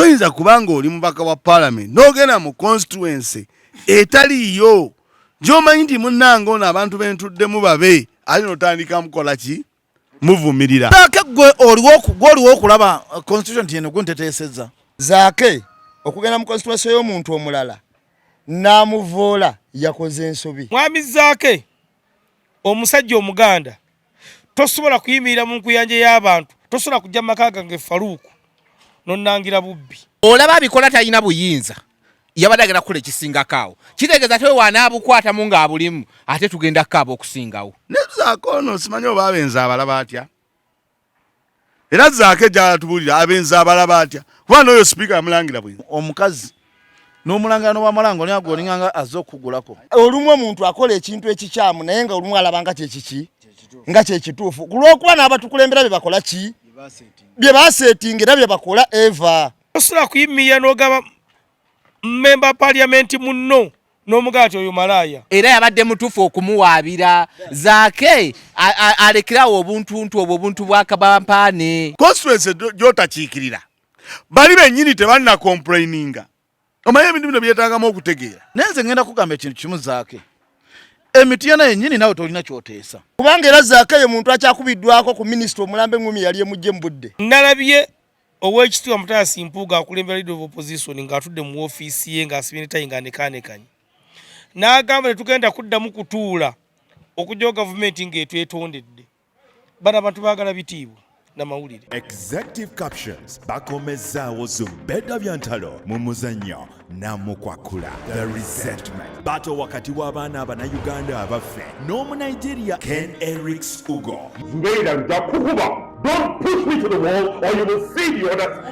Toyinza kubanga oli mubaka wa parliament n'ogenda mu constituency etaliiyo gy'omanyi nti munnange ono abantu bentuddemu babe, ate notandika mukola ki? Muvumirira. Zaake, gwe oliwo okulaba constitution nti eno gunteteesezza. Zaake okugenda mu constituency y'omuntu omulala n'amuvoola, yakoze ensobi. Mwami Zaake, omusajja Omuganda, tosobola kuyimirira mu nkuyanja y'abantu, tosobola kujja mu maka gange Faluuku nonnangira bubbi. Olaba abikola talina buyinza, yabadde agenda kukola ekisingako awo. Kitegeeza ate waanaabukwatamu ng'abulimu, ate tugenda kukaaba okusingawo. Ne Zaake ono simanyi oba abenzi abalaba atya. Era Zaake gyalatubuulira abenzi abalaba atya, kuba n'oyo sipiika yamulangira bwenzi. Omukazi n'omulangira n'obwamulanga oli agwe olinganga azze okukugulako. Olumu omuntu akola ekintu ekikyamu, naye nga olumu alaba nga kyekiki nga kyekituufu, ku lw'okuba n'abatukulembera bye bakola ki bye baseetinga era bye bakola eva. Tosobola kuyimirira n'ogaba memba parliament munno n'omugaa nti oyo malaaya. Era yabadde mutuufu okumuwaabira. Zaake alekerawo obuntuntu obwo, obuntu bwa kabampaane. Constituency gy'otakiikirira, bali bennyini tebanna complaininga. Omanyi ebintu bino byetaagamu okutegeera. Naye nze ngenda kugamba ekintu kimu, Zaake, Emityana yennyini naawe tolina kyoteesa. Kubanga era Zaake ye muntu akyakubiddwako ku minisita omulambe engumi yali emujje mu budde. Nalabye Oweekitiibwa Mathias Mpuuga akulembera Leader of Opposition ng'atudde mu woofiisi ye ng'asibye ne tayi ng'anekaanekanye, n'agamba tetugenda kuddamu kutuula okuggyawo gavumenti ng'etwetondedde. Bano abantu baagala bitiibwa na mawulire. Executive Captions bakomezzaawo Zubeda Byantalo mu muzannyo Namukwakula The Resentment Battle wakati w'abaana Abannayuganda abaffe n'Omunigeria Ken Erics Ugo. Zubeida, nja kukuba. Don't push me to the wall or you will see the other.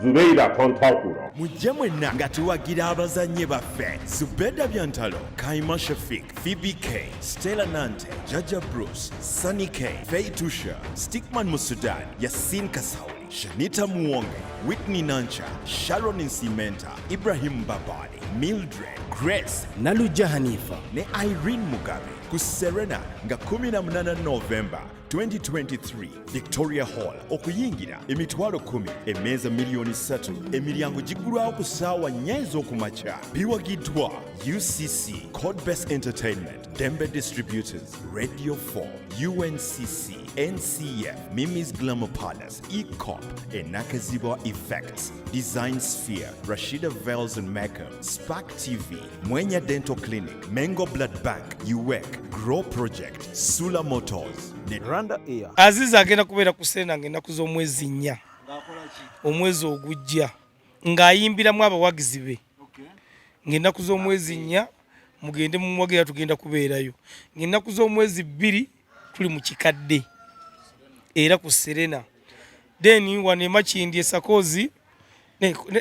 Zubeida tontakula. Mujje mwenna nga tuwagira abazannyi baffe Zubeda Byantalo, Kaima Shafik, Phoebe K, Stella Nante, Jaja Bruce, Sunny K, Faye Tusha, Stickman Musudan, Yasin Kasauli, Shanita Muwonge, Whitney Nancha, Sharon Nsimenta, Ibrahim Babali, Mildred Grace, Nalujja Hanifa ne Irene Mugabe ku Serena nga 18 November 2023, Victoria Hall. Okuyingira emitwalo 10, emmeeza miliyoni 3. Emiryango giggulwawo ku ssaawa 4 ez'okumakya. Biwagiddwa UCC, Codebase Entertainment, Dembe Distributors, Radio 4, UNCC, NCF, Mimi's Glamour Palace, Ecop, Enakaziba Effects, Design Sphere, Rashida Veils and Makeup, Spark TV, Mwenya Dental Clinic, Mengo Blood Bank, UWEC, Grow Project, Sula Motors, ne Rwanda Air. Aziza agenda kubeera ku Serena ng'ennaku z'omwezi 4 omwezi ogujja ng'ayimbiramu abawagizi be. Ng'ennaku z'omwezi 4 mugende mumuwagira, tugenda kubeerayo. Ng'ennaku z'omwezi 2 tuli mu kikadde era ku Serena. Then wano emakindi esakozi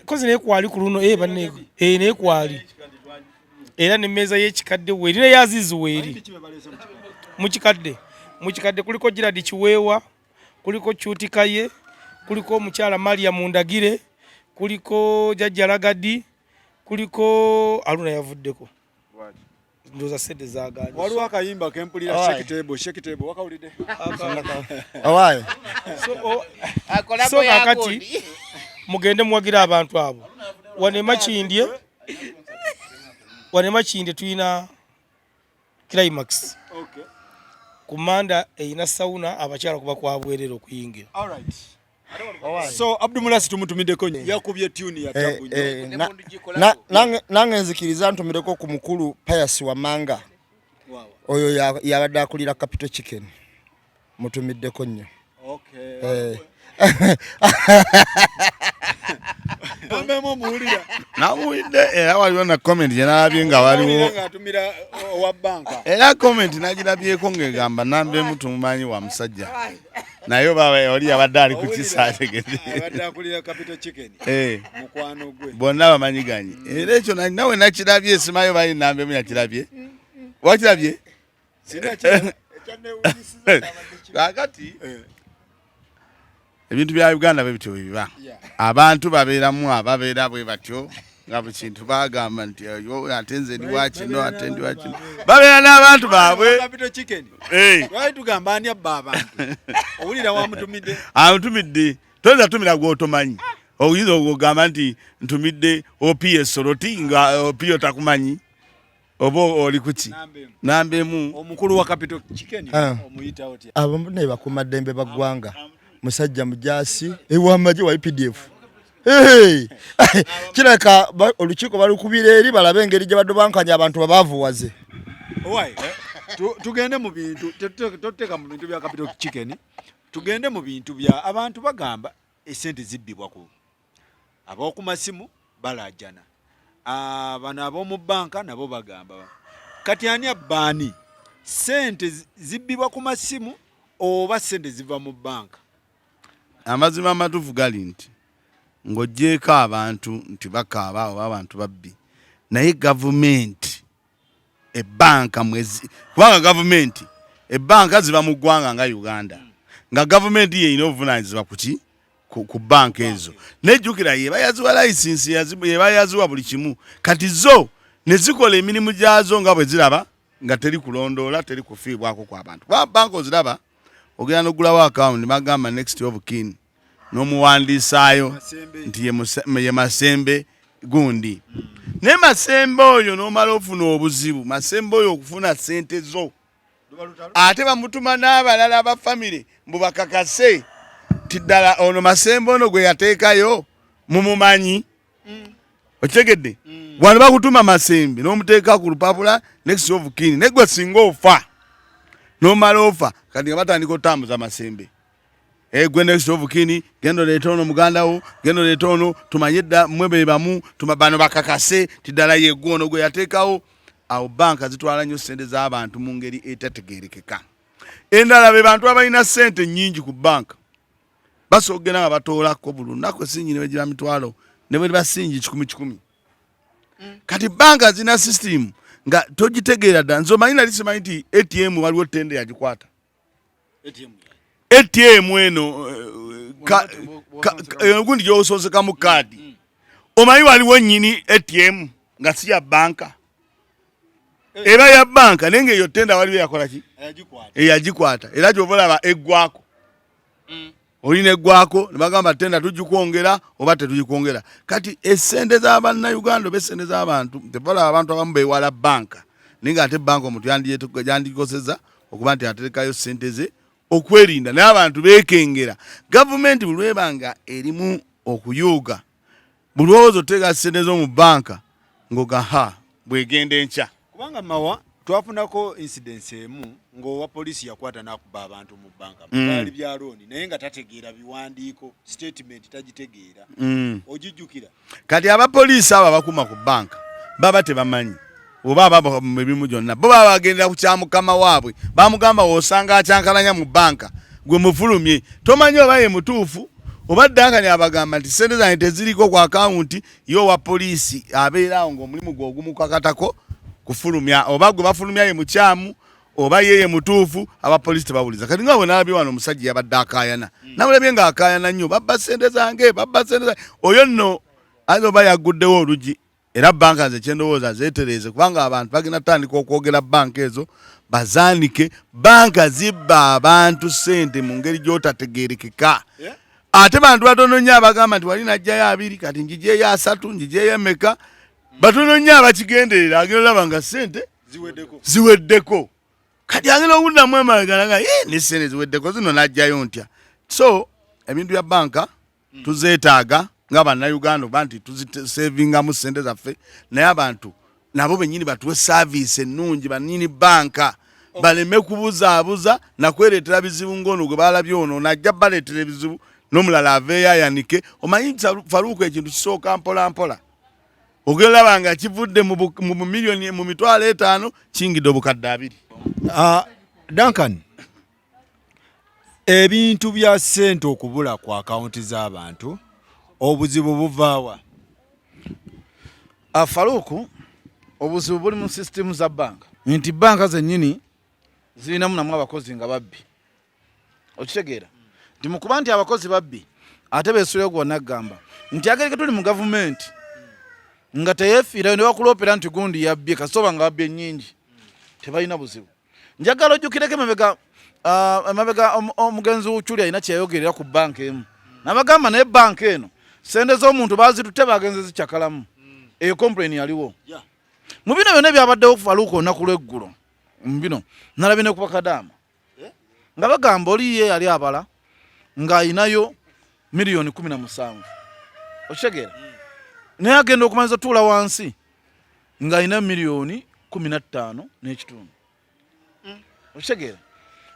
kozi naye kwali ku luno, banne, naye kwali era nemmeeza y'ekikadde weeri naye Azizi weeri mu kikadde. Mu kikadde kuliko Gerard Kiweewa, kuliko Kyutikaye, kuliko omukyala Maria Mundagire, kuliko Jajja Lagadi, kuliko Aluna yavuddeko, ndowooza sente zaganye. Waliwo akayimba kempulira. Aye. Shekitebo, shekitebo, wakawulidde? Owaaye. So kakati mugende muwagira abantu abo. Wano emakindye tulina Climax ku manda erina sauna, abakyala kuba kwabwerera okuyingira. So Abdumulasi tumutumiddeko nnyo, yakubye tune ya tabu nnyo. Nange nzikiriza ntumireko ku mukulu Pius Wamanga. Oyo yabadde akulira Capital Chicken, mutumiddeko nnyo. Namemu omuwulira? Namuwulidde, era waliwo na comment gye nalabye nga waliwo Owulira ng'atumira owa banka. Era comment nagirabyeko ng'egamba namba emu tumumanyi wa musajja, naye oba oli yabadde ali ku kisa ategedde. Abadde akulira Capital Chicken, mukwano gwe. Bonna bamanyiganye, era ekyo nawe nakirabye, simayo bali namba emu yakirabye, wakirabye. Kakati ebintu bya Uganda bwe bityo bwe biba. Abantu babeeramu ababeera bwe batyo nga buli kintu bagamba nti oyo ate nze ndi wa kino, ate ndi wa kino, babeera n'abantu baabwe. Capital Chicken. Eh. Lwali tugamba ani abba abantu, owulira wamutumidde. Amutumidde, toyinza tumira gwotomanyi. Oyinza okugamba nti ntumidde OPS Soroti nga OPO takumanyi oba oli kuki? Namba emu. Omukulu wa Capital Chicken ah. omuyita otya? Abo naye bakuuma ddembe ba ggwanga. Musajja mujaasi ewamagye wa UPDF. Kirabika olukiiko balukubira eri balabe engeri gye badobankanya abantu babaavuwaze. Owai, tugende mu bintu, toteeka mu bintu bya Capital Chicken, tugende mu bintu bya abantu bagamba esente zibbibwa ku ab'oku masimu balaajana, bano ab'omu bbanka nabo bagamba. Kati ani abba ani? Sente zibbibwa ku masimu oba sente ziva mu bbanka? Amazima amatuufu gali nti ng'oggyeeko abantu nti bakaaba oba abantu babbi, naye gavumenti ebbanka mwezi, kubanga gavumenti ebbanka ziba mu ggwanga nga Uganda, nga gavumenti yeyina obuvunaanyizibwa kuki ku bbanka ezo. Nejjukira yeba yaziwa layisinsi, yeba yaziwa buli kimu, kati zo ne zikola emirimu gyazo nga bwe ziraba nga teri kulondoola, teri kufiibwako kwa bantu. Kuba bbanka oziraba ogenda n'oggulawo akawunti bagamba next of kin n'omuwandiisaayo nti ye Masembe gundi, naye Masembe oyo n'omala ofuna obuzibu. Masembe oyo okufuna ssente zo ate bamutuma n'abalala aba famire mbu bakakase nti ddala ono Masembe ono gwe yateekayo mumumanyi. Okitegedde? Wano bakutuma Masembe n'omuteeka ku lupapula next of kin, naye gwe singa ofa n'omala ofa, kati nga batandika otambuza Masembe. Eh, gwe next of kin, genda oleete ono muganda wo, genda oleete ono, tumanye dda mmwe be bamu, bano bakakase ti ddala yeggwe ono gwe yateekawo. Awo banka zitwala nnyo ssente z'abantu mu ngeri etategeerekeka. Endala be bantu abalina ssente nnyingi ku banka, basobola okugenda nga batoolako buli lunaku esingi ne begira mitwalo ne bwe basingi kikumi kikumi. Kati banka zirina sisitimu nga togitegeera dda. Nze omanyi nali simanyi nti ATM waliwo ttende yagikwata. ATM eno eh, gundi gyososekamu kaadi, omanyi waliwo nnyini ATM nga si ya banka, eba ya banka, naye ngaeyo tenda waliwo yakola ki eyagikwata, era gyova olaba eggwako. Olina eggwako ne bagamba tenda tugikwongera oba tetugikwongera. Kati esente z'abannayuganda oba esente z'abantu, tebalaba abantu abamu bewala banka, naye nga ate banka omuntu yandigikoseza okuba nti aterekayo sente ze okwerinda, naye abantu beekengera. Gavumenti buli lweba nga erimu okuyuuga, buli lwowooza oteeka sente zo mu banka ng'oga ha bwegenda enkya. Kubanga mawa twafunako incidence emu ng'owa poliisi yakwata n'akuba abantu mu banka, baali bya looni naye nga tategeera biwandiiko, statement tagitegeera. Ogijjukira? Kati abapoliisi abo abakuma ku banka baba tebamanyi oba ababa mu mirimu gyonna, bo baba bagendera ku kya mukama waabwe. Bamugamba w'osanga akyankalanya mu banka gwe mufulumye, tomanyi oba ye mutuufu oba Duncan abagamba nti ssente zange teziriko ku akawunti. Ye owa poliisi abeera awo ng'omulimu gwe ogumukakatako kufulumya, oba gwe bafulumya ye mukyamu oba ye ye mutuufu, abapoliisi tebawuliza. Kati nga bwe nalabye wano omusajja yabadde akaayana, namulabye ng'akaayana nnyo, babba ssente zange, babba ssente zange. Oyo nno ayinza oba yagguddewo oluggi. Era banka nze kyendowooza zeetereeze, kubanga abantu bagenda kutandika okwogera banka ezo bazaanike. Banka zibba abantu ssente mu ngeri gy'otategeerekeka. Ate bantu batono nnyo abagamba nti wali najjayo 20, kati njijeeyo 30, njijeeyo emeka. Batono nnyo abakigenderera. Agenda olaba nga ssente ziweddeko, kati agenda okuddamu emabega nga ne ssente ziweddeko zino najjayo ntya? So ebintu bya banka tuzeetaaga nga bannayuganda oba nti tuzisevingamu ssente zaffe, naye abantu nabo bennyini batuwe saaviisi ennungi, bannyini banka baleme kubuzaabuza nakwereetera bizibu ng'ono gwe balabye ono najja baleetera ebizibu n'omulala aveeyo ayanike. Omanyi Faruuku, ekintu kisooka mpola mpola, ogenda olaba nga kivudde mu miliyoni, mu 500,000, kiyingidde 20,000. Duncan, ebintu bya ssente okubula ku akawunti z'abantu, obuzibu buvaawa? Faruku, obuzibu buli mu sisitimu za banka, nti banka zennyini zirinamu namu abakozi nga babbi. Okitegeera nti mukuba nti abakozi babbi ate besuleyo gwonna gamba nti agereke tuli mu gavumenti nga teyefiirayo ne bakuloopera nti gundi yabbye, kasooba nga babbye nnyingi tebalina buzibu. Njagala ojjukireko emabega, emabega omugenzi Wuculi alina kyeyayogerera ku banka emu nabagamba, naye banka eno Sente z'omuntu bazitutte bagenze zikyakalamu. Eyo complain yaliwo. Mu bino byonna ebyabaddewo ku Farouk olunaku lw'eggulo, mu bino nalabye ne ku bakadaama nga bagamba oli ye yali abala ng'ayinayo 17 miliyoni, okitegeera, naye agenda okumaliza otuula wansi ng'alina 15.5 miliyoni, okitegeera.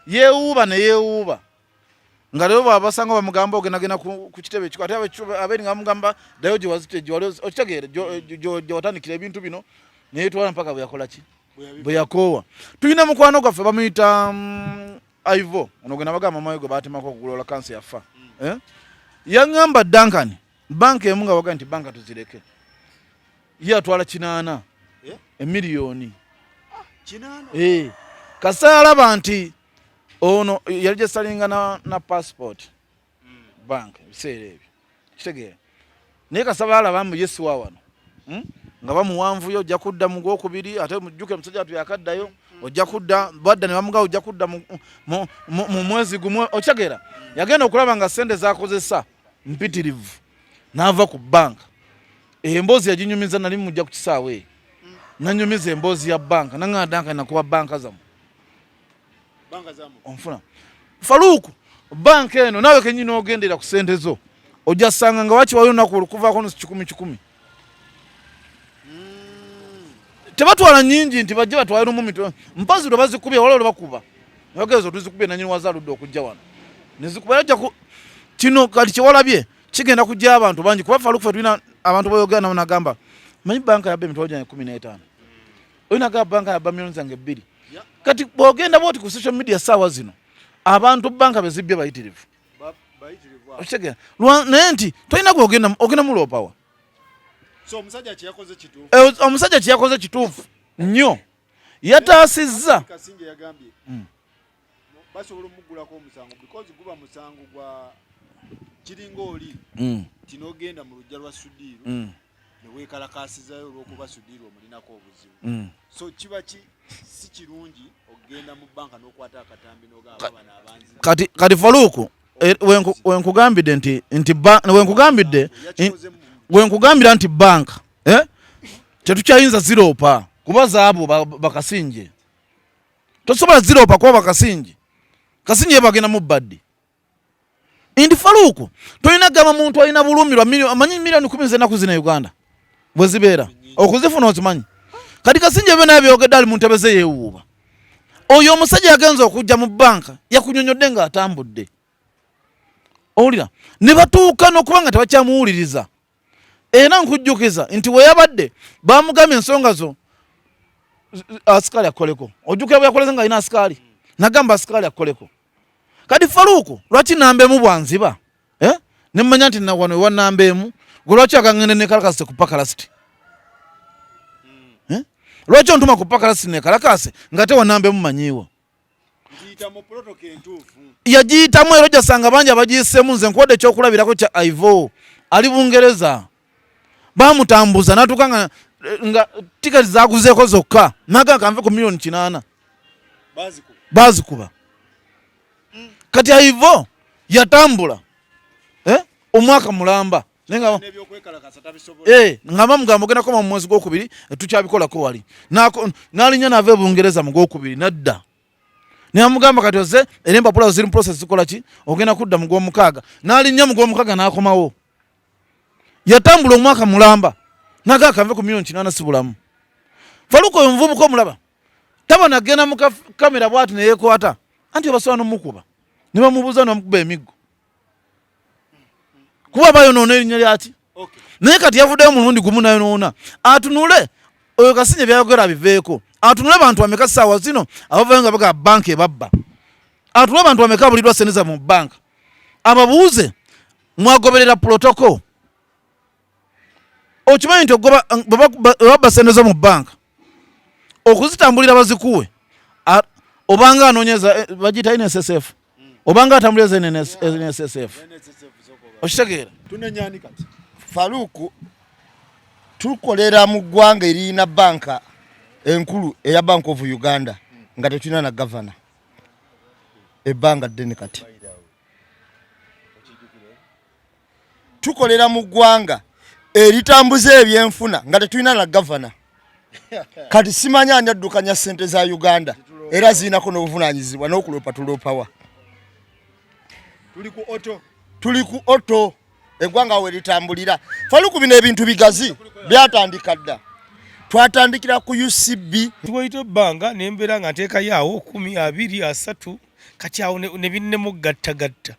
Yeewuuba ne yeewuuba nga leero bwabasanga bamugamba ogendagenda ku kitebe ekiko, ate abeeri nga bamugamba ddayo gye wazite gye wali okitegeera, gye watandikira ebintu bino, neyetwala mpaka bwe yakola ki, bwe yakoowa. Tulina mukwano gwaffe bamuyita Ivo, ono gwe nabagamba mamawe gwe batemako okugulola kansa yafa. Eh? Yaŋŋamba Duncan, banka emu nga waga nti banka tuzireke, ye atwala 80 Eh? emiliyoni. 80. Eh, kasita yalaba nti ono yali gyesalinga na passport bank ebiseera ebyo, kitegeera, naye kasita balaba mbu ye siwa wano, Nga bamuwanvuyo ojja kudda mu gwokubiri, ate mujjuke omusajja watu yakaddayo, ojja kudda badda ne bamugaa ojja kudda mu mwezi gumu, okitegeera. Yagenda okulaba nga sente zakozesa mpitirivu n'ava ku banka. Emboozi yaginyumiza, nali mujja ku kisaawe eyo nanyumiza emboozi ya banka, naŋŋamba Danka nakuba banka zammwe. Banka zamu. Onfuna Faluuku, banka eno naawe kenyini ogendera ku sente zo ojja sanga nga wakiwayo olunaku olukuvaako nusu kikumi kikumi. Tebatwala nyingi nti bajje batwale lumu mitwe mpozi lwe bazikubye, wala lwe bakuba nebageeza otuzikubye nanyini waza aludde okujja wano nezikuba ajja ku kino. Kati kyewalabye kigenda kujja abantu bangi kuba Faluku fe tulina abantu boyogera nabo nagamba manyi banka yabba emitwalo gyange 15, oyo nagamba banka yabba 2 miliyoni. Kati bwogenda bwoti ku social media saawa zino abantu banka bezibbye bayitirivu. Bayitirivu abo. Okitegeera? Naye nti tolina gwogenda ogenda muloopawa. So omusajja kyeyakoze kituufu. Eh, omusajja kyeyakoze kituufu nnyo, yataasizza. Kasinge yagambye basobola omuggulako omusango because guba musango gwa kiringa oli tinogenda mu luggya lwa Sudiiru neweekalakaasizayo olw'okuba Sudiiru omulinako obuzibu. So kiba si kirungi okugenda mu banka n'okwata akatambi n'ogamba bano abanzi. Kati Faluuku, eh, wenkugambidde nti wenkugambidde Yakikoze wenkugambira nti banka, eh, tetukyayinza ziroopa kuba zaabo bakasinje tosobola ziroopa kuba bakasinje kasinje bagenda mu baddi nti Faluuku tolina gamba muntu alina bulumirwa amanyi 10 miliyoni z'ennaku zino e Uganda bwe zibeera okuzifuna, okimanyi. Kati Kasinje byonna byogedde ali mu ntebe ze yeewuuba. Oyo omusajja yagenza okujja mu banka yakunyonyodde ng'atambudde, owulira, ne batuuka n'okuba nga tebakyamuwuliriza. Era nkujjukiza nti we yabadde bamugambye ensonga zo asikaali akoleko, ojjukira bwe yakoleze nga alina asikaali, nagamba asikaali akoleko. Kati Faluuku lwaki namba emu bwanziba, eh? Nemmanya nti wano ewa namba emu, gwe lwaki agangende nekalakasi ku pakalasiti, eh? Lwaki ontuma ku pakalasiti nekalakasi nga te wa namba emu manyiiwo? Ntiyita mu protocol entuufu. Yagiyitamu era ojasanga bangi abagiyiseemu. Nze nkuwadde ekyokulabirako kya Ivo ali Bungereza, bamutambuza natuuka nga tiketi zaguzeeko zokka naga kanve ku 8 miliyoni. Bazikuba. Bazikuba. Kati Ivo yatambula, eh? Omwaka mulamba naye nga n'ebyokwekalakasa tabisobola. Eh, nga bamugamba ogenda koma mu mwezi gwokubiri, tukyabikolako wali. N'alinnya n'ava e Bungereza mu gwokubiri nadda, naye amugamba kati oze era empapula ziri mu process zikola ki, ogenda kudda mu gwomukaaga. N'alinnya mu gwomukaaga n'akomawo, yatambula omwaka mulamba naga akave ku 8 miliyoni si bulamu. Faluka oyo omuvubuka omulaba taba nagenda mu kamera bwati neyekwata anti obasobola nomukuba ne bamubuuza nomukuba emiggo kuba bayonoona erinnya lyaki. Naye kati yavuddeyo mulundi gumu nayonoona, atunule oyo Kasinje byayogera abiveeko, atunule bantu bameka saawa zino abavayo nga baga banka ebabba, atunule abantu bameka abulirwa sente za mu banka, ababuuze mwagoberera protocol. Okimanyi nti ogoba bwe babba sente zo mu banka okuzitambulira bazikuwe, obanga anoonyeza, eh, bagiyita NSSF, obanga atambulira za NSSF, okitegeera? Tunenyani kati? Faluku, tukolera mu ggwanga eririna banka enkulu eya Bank of Uganda nga tetulina na gavana ebbanga ddene. Kati Tukolera mu ggwanga eritambuza ebyenfuna nga tetulina na gavana. Kati simanya ani addukanya ssente za Uganda, era zirinako n'obuvunaanyizibwa n'okuloopa tuloopawa. Tuli ku auto. Tuli ku auto. Eggwanga we litambulira. Faluku, bino ebintu bigazi byatandika dda. Twatandikira ku UCB. Tuwayita ebbanga ne mbeera nga nteekayo awo 10, 20, 30, kati awo ne binnemugattagatta.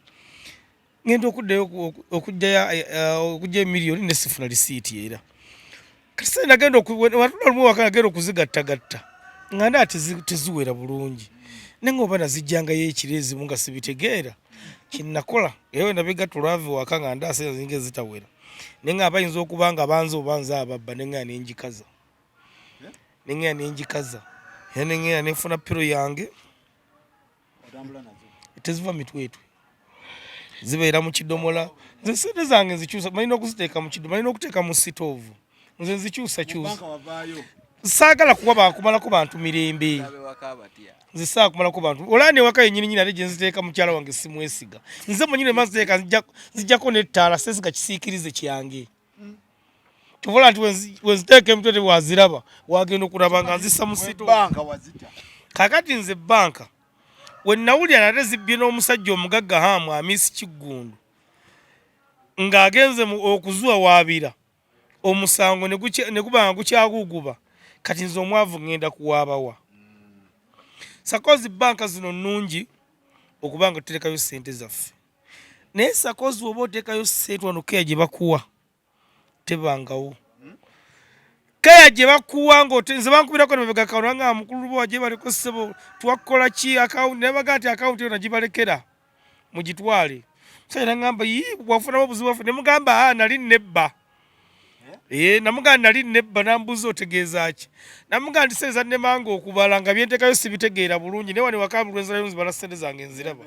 Ngenda okuddayo okuggyayo emiliyoni ne sifuna lisiiti era. Kati sente nagenda watula lumu waka nagenda okuzigattagatta nga ndaba teziwera bulungi. Naye nga oba nazijjangayo ekiro ezimu nga sibitegeera kye nakola. Era bwe nabigatta olwava ewaka nga ndaba sente zinga ezitawera. Naye nga bayinza okuba nga banze oba nze ababba ne ngenda ne ngikaza. Ne ngenda ne ngikaza. Era ne ngenda ne nfuna piro yange. Teziva mitwetwe. Zibeera mu kidomola. Nze sente zange nzikyusa, malina okuziteeka mu kidomola, malina okuteeka mu sitoovu. Nze nzikyusakyusa. Saagala kuwa kumalako bantu mirembe. Nze saagala kumalako bantu. Olaba ne waka yennyini nnyini ate gye nziteeka mukyala wange simwesiga. Nze mwennyini mba nziteeka nzijjako n'ettaala, seesiga kisiikirize kyange. Kyova olaba nti wenziteeka emitwe waziraba, wagenda okulaba nga nzissa mu sitoovu. Kaakati nze bbanka we nnawulira nate zibbye n'omusajja omugagga Hamu Amisi Kiggundu ng'agenze okuzuwa waabira omusango ne guba nga gukyaguguba, kati nze omwavu ŋŋenda kuwaabawa. Sakozi bbanka zino nnungi okuba nga tuterekayo ssente zaffe, naye sakozi oba oteekayo ssente wano keya gye bakuwa tebangawo. Keya gye bakuwa ng'ote, nze bankubirako ne mabega kawona nga mukulu Lubowa gye baliko ssebo twakola ki akawunti, naye baga nti akawunti eyo nagibalekera mugitwale. Musajja n'aŋŋamba yii wafunamu obuzibu waffe, ne mugamba aa nali nnebba. Namugamba nali nnebba, n'ambuuza otegeeza ki? Namugamba nti ssente zannemanga okubala nga bye nteekayo sibitegeera bulungi, naye wano ewaka buli lwe nzirayo nzibala ssente zange nziraba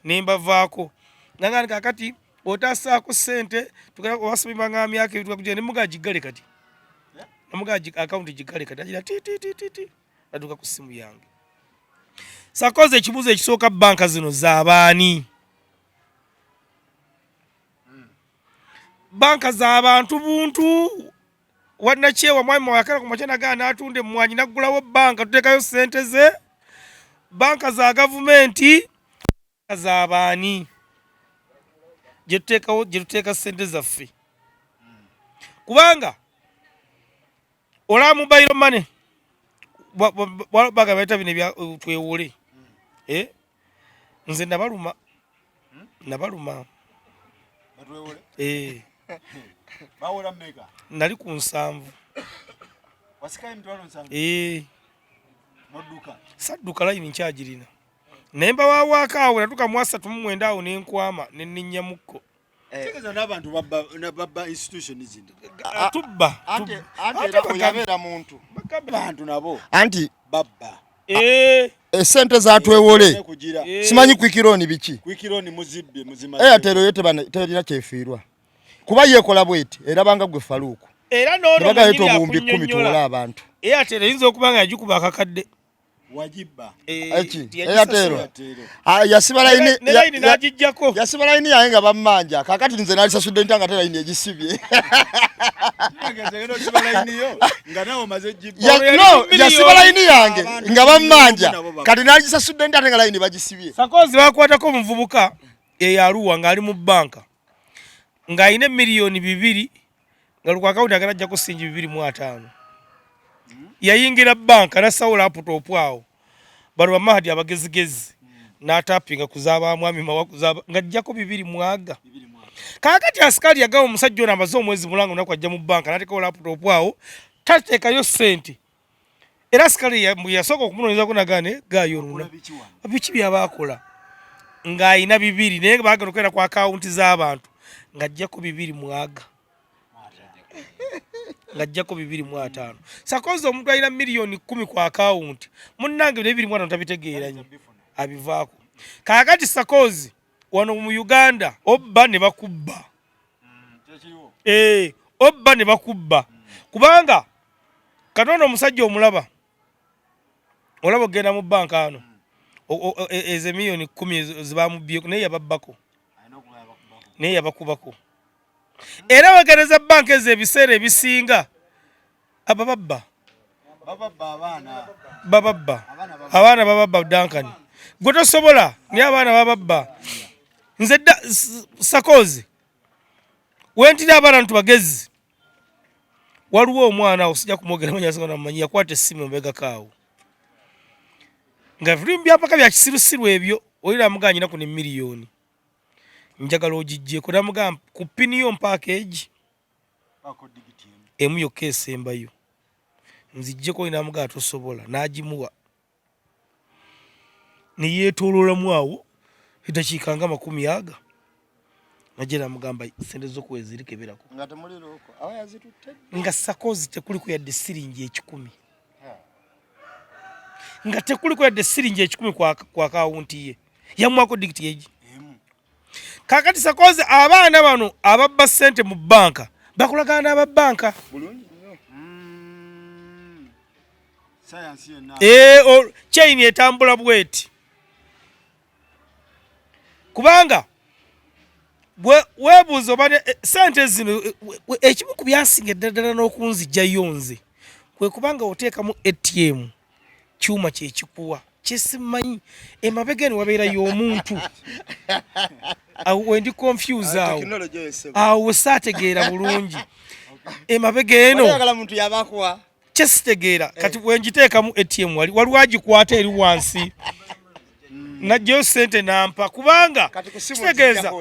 ne mbavaako. N'aŋŋamba nti kaakati otasaako ssente tugenda wasomebwa nga myaka ebiri tugenda ne mugamba giggale kati. Namugamba akawunti giggale kati, agira ti ti ti ti ti natuuka ku ssimu yange. Sakozi ekibuuzo ekisooka bbanka zino z'abaani? Bbanka z'abantu buntu. Wannakyewa mwami Mwakala ku makya nagana n'atunda emmwanyi n'aggulawo bbanka tuteekayo ssente ze. Bbanka za gavumenti, bbanka z'abaani? Gye tuteekawo, gye tuteeka ssente zaffe. Kubanga olaba mobile money bagamba bayita bino ebya twewole. Nze nabaluma. Nabaluma. Batwewole? Bawola mmeka? Nali ku 7. Wasikayo emitwalo 7? N'odduka? Sadduka, layini nkyagirina. Naye mbawawaako awo natuuka mu 39 awo ne nkwama ne nninnyamukko. Kitegeeza n'abantu babba institution zino. Tubba. Ante era oyabeera muntu. Abantu nabo. Anti babba. Esente zatwewole. Simanyi quick loan biki. Quick loan muzibbye, muzima. Airtel yo terina kyefiirwa. Kuba yeekola bweti, erabanga gwe Faluuku. Era n'ono Ne bagamba mwennyini obuwumbi 10 akunnyonnyola. tuwole abantu. Airtel eyinza okuba nga yagikuba akakadde. Wagibba. Eki? Yagisasula. Airtel. Yasiba layini, Ne layini n'agiggyako. Yasiba layini yange nga bammanja. Kaakati nze nalisasudde ntya nga te layini egisibye. No, yasiba layini yange nga bammanja. Kati nalisasudde ntya ate nga layini bagisibye. Sakozi bakwatako omuvubuka eyaluwa ng'ali mu bbanka ng'alina emiliyoni 2 nga lukwa akawunti agala ajjako singi 250. Yayingira bbanka n'assawo laptop awo. Bano ba Mahadi abagezigezi n'atapinga ku z'aba mwami Mawa ku z'aba ng'ajjako bibiri mwaga. Kaakati asikaali yagamba omusajja ono amaze omwezi mulanga olunaku ajja mu bbanka n'ateekawo laptop awo tateekayo ssente. Era asikaali yasooka okumunoonyezako n'agaana gaayo oluna. Biki by'aba akola? Ng'alina 2 naye baagala okubeera ku akawunti z'abantu ng'ajjako bibiri mwaga. Ng'ajjako 250. Sakozi omuntu alina miliyoni 10 ku akawunti munnange naye 250 tabitegeera nnyo abivaako. Kaakati Sakozi wano mu Uganda obba ne bakubba. Obba ne bakubba. Kubanga katono omusajja omulaba olaba ogenda mu bbanka ano ezo miliyoni 10 ezo ze bamubbye naye yababbako. Naye yabakubako. Era wegereza banka ezo ebiseera ebisinga abababba bababba abaana bababba Duncan gwe tosobola naye abaana bababba. Nze sakozi wentira abaana ntu bagezi. Waliwo omwana awo sijja kumwogera manyi yakwata essimu embegako awo nga viri mu byapaka bya kisirusiru ebyo oli namugamba nyina kuno emiliyoni njagala ogiggyeko namugamba ku pini yo mpaako egi emu yokka esembayo nziggyeko oli namugamba tosobola n'agimuwa ne yeetooloolamu awo eddakiika nga makumi aga najja namugamba sente zo kweziri keberako nga sakozi tekuliko yadde siringi 100 nga tekuliko yadde siringi 100 kwa akawunti ye yamuwako digiti egi. Kakati sakozi abaana bano ababba ssente mu banka bakolagana n'ababanka chain etambula bweti kubanga weebuuza oba sente zino ekimu ku byansinga eddala n'okunzijjayo nze kwe kubanga oteekamu ATM kyuma kyekikuwa kyesimanyi emabega eno wabeerayo omuntu awo wendi confuse awo awo wesaategeera bulungi emabega eno kyesitegeera kati wengiteekamu ATM wali waliwo agikwata eri wansi najjayo sente nampa kubanga kitegeeza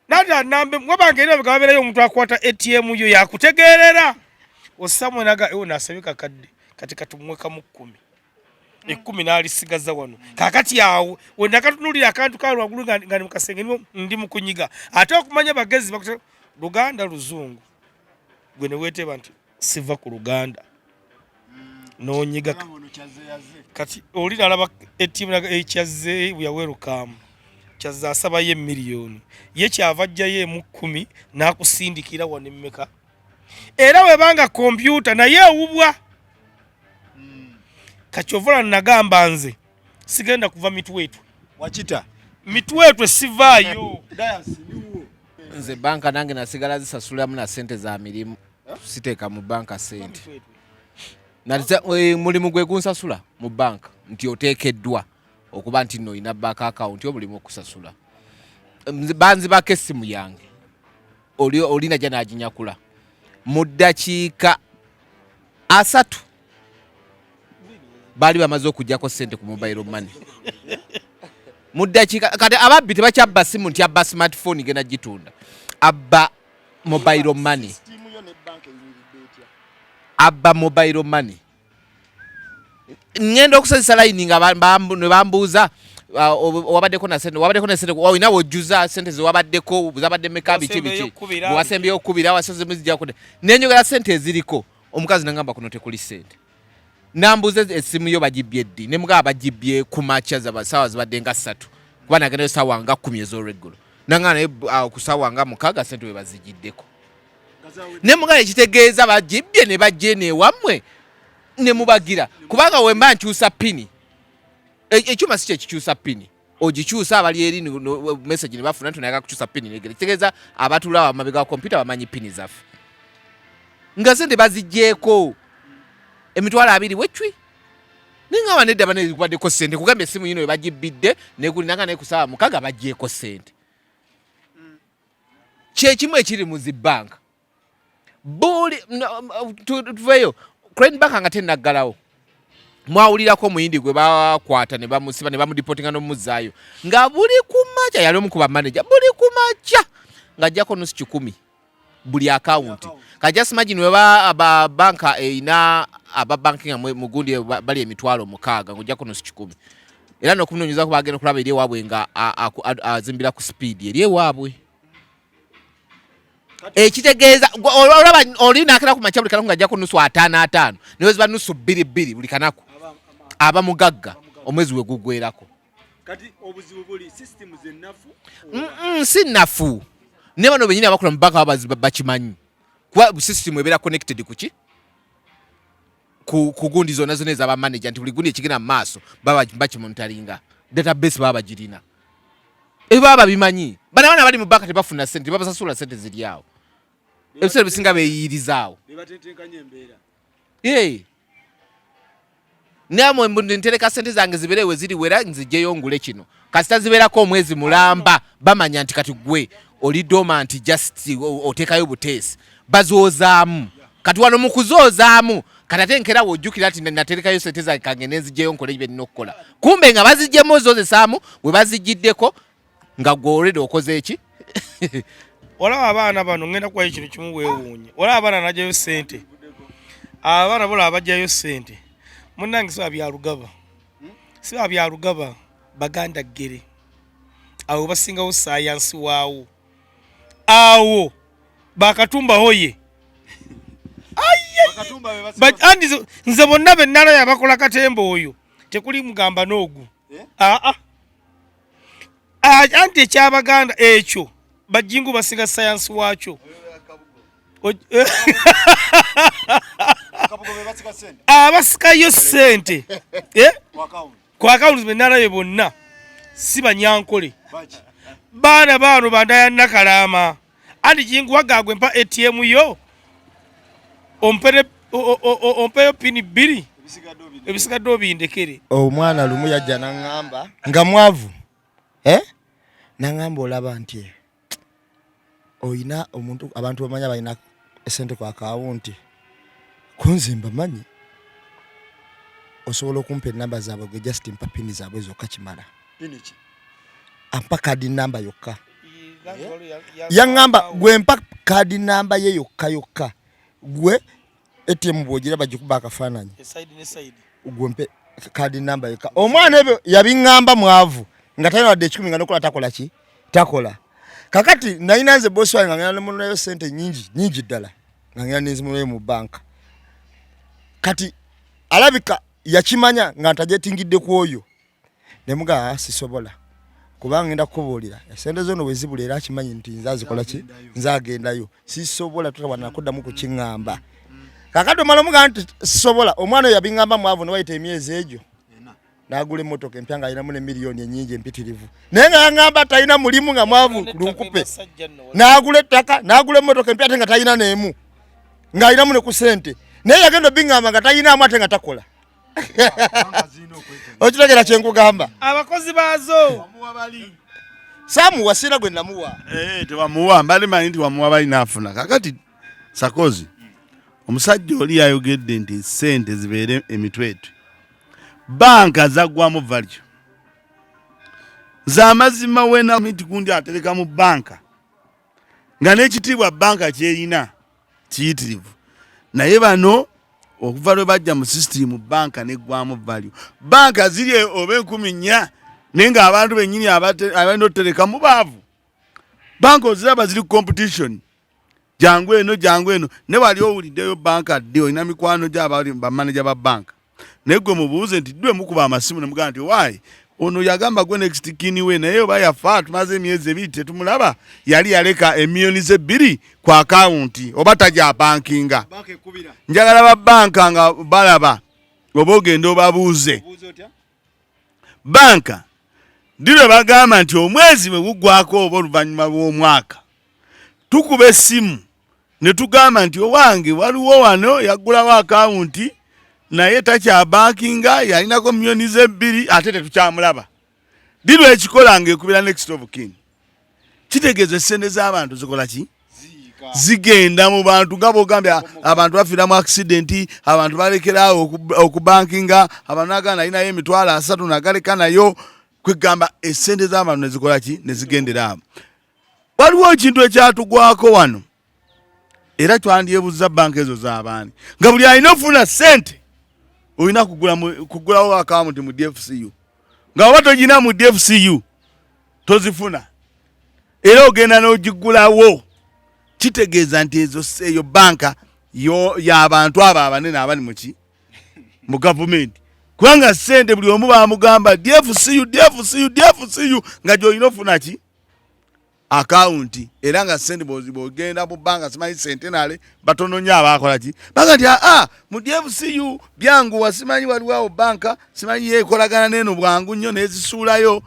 nata nambe wabanga eri emabega wabeerayo omuntu akwata ATM yo yakutegeerera osamwe naga ewo nasabye kakadde kati katumwekamu 10 10 n'alisigaza wano kakati awo wenakatunulira akantu ka lwaggulu nga ndi mukasenge ndi mukunyiga ate okumanya bagezi Luganda Luzungu gwe ne weeteba nti siva ku Luganda n'onyiga kati oli nalaba ATM ekyazze yawerukamu kyazze asabayo emiliyoni ye kyava ajjayo emu 10 n'akusindikira wano emmeka era webanga kompyuta naye ewubwa kakyovola nagamba nze sigenda kuva mitwetwe wakita mitwetwe sivaayo nze banka nange nasigala zisasulamu na sente za mirimu siteeka mu banka sente mulimu gwe gunsasula mu banka nti oteekeddwa okuba nti nno olina bank account omulimu okusasula banzibako essimu yange oli najja n'aginyakula mu ddakiika 3 baali bamaze okuggyako ssente ku mobile money mu ddakiika kati ababbi tebakyabba simu nti abba smartphone genda gitunda abba mobile money abba mobile money ngenda okusazisa layini nga ne bambuuza wabaddeko na sente wabaddeko na sente olina wojjuza sente zewabaddeko zabadde meka biki biki wasembyeyo okukubira wasozemuzijjako nenjogera sente eziriko omukazi nangamba kuno tekuli sente nambuuza essimu yo bagibbye ddi ne mugamba bagibbye ku makya saawa zibadde nga 3 kuba nagendayo saawa nga 10 ez'olweggulo nangamba naye ku saawa nga 6 sente we bazigiddeko ne mugamba ekitegeeza bagibbye ne bajja eno ewammwe ne mubagira kubanga we mba nkyusa pini ekyuma si kyekikyusa pini ogikyusa abali eri message ne bafuna nti nayaga kukyusa pini negere kitegeeza abatula amabega wa kompyuta bamanyi pini zaffe nga sente baziggyeko emitwalo 20 wecwi ningamba nedda banekubaddeko sente kugambye essimu yino webagibbidde negulinanga naye ku ssaawa 6 baggyeko sente kyekimu ekiri mu zi banka buli tuveeyo Crane Bank nga tenaggalawo mwawulirako omuyindi gwe bakwata ne bamusiba ne bamudipotinga n'omuzzaayo nga buli ku makya yali omu ku bamaneja buli ku makya ng'ajjako nusu 100 buli akawunti ka just imagine weba aba banka erina aba banking mu gundi bali emitwalo 6 ng'ojjako nusu 100 era n'okumunoonyezako bagenda okulaba eri ewaabwe nga azimbira ku speed eri ewaabwe ekitegeeza olaba oli nakera ku makya buli kanaku ng'ajjako nusu 5 5 niwe ziba nusu 2 2 buli kanaku aba mugagga omwezi we gugwerako. Kati obuzibu buli system ze nnafu si nnafu ne bano bennyini abakola mu banka bakimanyi kuba system ebeera connected kuki ku gundi zonna zonna ez'aba manager nti buli gundi ekigenda mu maaso baba bakimonitoringa database baba bagirina ebyo baba babimanyi bana bana bali mu banka tebafuna sente tebabasasula sente ziri awo. Ebiseera ebisinga beeyiyirizaawo. Hey. Namwe ntereka sente zange zibeere we ziri wera nzijjeyo ngule kino. Kasita zibeerako omwezi mulamba bamanya nti kati gwe oli doma nti just oteekayo buteesi. Bazoozaamu. Kati wano mu kuzoozaamu kati ate nkera wojjukira nti naterekayo sente zange kange nenzijjeyo nkole bye nnina okukola. Kumbe nga baziggyemu ozoozesaamu we baziggiddeko nga gwe already okoze eki? Olaba abaana bano ngenda kuwayo ekintu kimu weewuunye. Olaba abaana najjayo ssente. Abaana bolaba bajjayo ssente. Munnange siba bya Lugaba. Siba bya Lugaba Baganda ggere. Awo basingawo ssaayansi waawo. Awo Bakatumba hoye. Nze bonna be nalabye abakola katemba oyo tekuli mugamba n'ogu. Eh? Aa. Anti ekyabaganda ekyo bajingu basiga sayansi waakyo. Abasikayo ssente eh? ku akawunti benalabye bonna si banyankole baana baano banda ya Nakalaama. Anti jingu wagagwe mpa ATM yo ompeyo pini bbiri ebisigadde obindekere. Omwana lumu yajja naŋŋamba nga mwavu eh? Naŋŋamba olaba nti oyina omuntu abantu bamanya balina esente ku akawunti kunze mbamanyi osobola okumpa enamba zaabwe gwe just mpa pini zaabwe zokka kimala ampa kadi namba yokka yaŋŋamba gwe mpa kadi namba ye yokka yokka gwe ATM bw'ogira bagikuba akafaananyi gwe mpe kadi namba yokka omwana ebyo yabiŋŋamba mwavu nga talina wadde ekikumi nga nokola takola ki takola kakati nalina nze bosi wange nga ngenda nemunonayo sente nyingi nyingi ddala nga ngenda nenzimunayo mu banka kati alabika yakimanya nga ntajetingidde ku oyo nemugamba ah, sisobola kubanga ngenda kukubuulira esente zono wezibula era akimanyi nti nze azikola ki nze agendayo sisobola tutawana kuddamu kukiŋŋamba kakati omala omugamba nti sisobola omwana oyo yabiŋŋamba mwavu newayita emyezi egyo n'agula emmotoka empya ng'alinamu ne miliyoni ennyingi empitirivu naye nga yaŋŋamba talina mulimu nga mwavu lunkupe n'agula ettaka n'agula emmotoka empya ate nga talina n'emu ng'alinamu ne ku ssente naye yagenda obiŋŋamba nga talinaamu ate nga takola okitegera kyenkugamba abakozi baazo samuwa sira gwe namuwa eh, tewamuwa mbali manyi nti wamuwa balina afuna kakati sakozi omusajja oli yayogedde nti sente zibeere emitwetwe banka zaggwamu value zamazima wena miti gundi atereka mu banka nga n'ekitiibwa banka kyerina kiyitirivu naye bano okuva lwe bajja mu sisitimu banka neggwamu value banka ziri oba 4,000 naye ng'abantu bennyini abalina otuterekamu baavu banka oziraba ziri competition jangu eno jangu eno ne wali owuliddeyo banka ddi olina mikwano gyabali bamaneja ba banka naye gwe mubuuze nti dwe mukuba amasimu ne mugamba nti waayi ono yagamba gwe next kin we naye oba yafa tumaze emyezi ebiri tetumulaba yali yaleka emiliyoni ze bbiri ku akawunti oba tajabankinga njagala ba banka nga balaba oba ogenda obabuuze banka ddi lwe bagamba nti omwezi bwe guggwako oba oluvannyuma lw'omwaka tukuba essimu ne tugamba nti owange waliwo wano yaggulawo akawunti naye takyabankinga yalinako miliyoni ze bbiri ate tetukyamulaba ddi lwekikola ng'ekubira next of kin kitegeeza essente z'abantu zikola ki zigenda mu bantu nga bwogambye abantu bafiira mu accident abantu balekeraawo okubankinga abantu nagana nalinayo 30,000 nagaleka nayo kwegamba essente z'abantu nezikola ki nezigendera abo waliwo ekintu ekyatugwako wano era twandyebuza banka ezo z'abaani nga buli alina ofuna ssente olina kugulawo akawunti mu DFCU nga oba togina mu DFCU tozifuna era ogenda n'ogigulawo kitegeeza nti ezo eyo banka y'abantu abo abanene abali muki mu gavumenti kubanga ssente buli omu bamugamba DFCU DFCU DFCU nga gy'olina ofuna ki akawunti era nga ssente bw'ogenda mu banka simanyi sentenale batono nnyo abaakola ki baga nti aa mu DFCU byanguwa simanyi waliwo awo banka simanyi yeekolagana n'eno bwangu nnyo n'ezisuulayo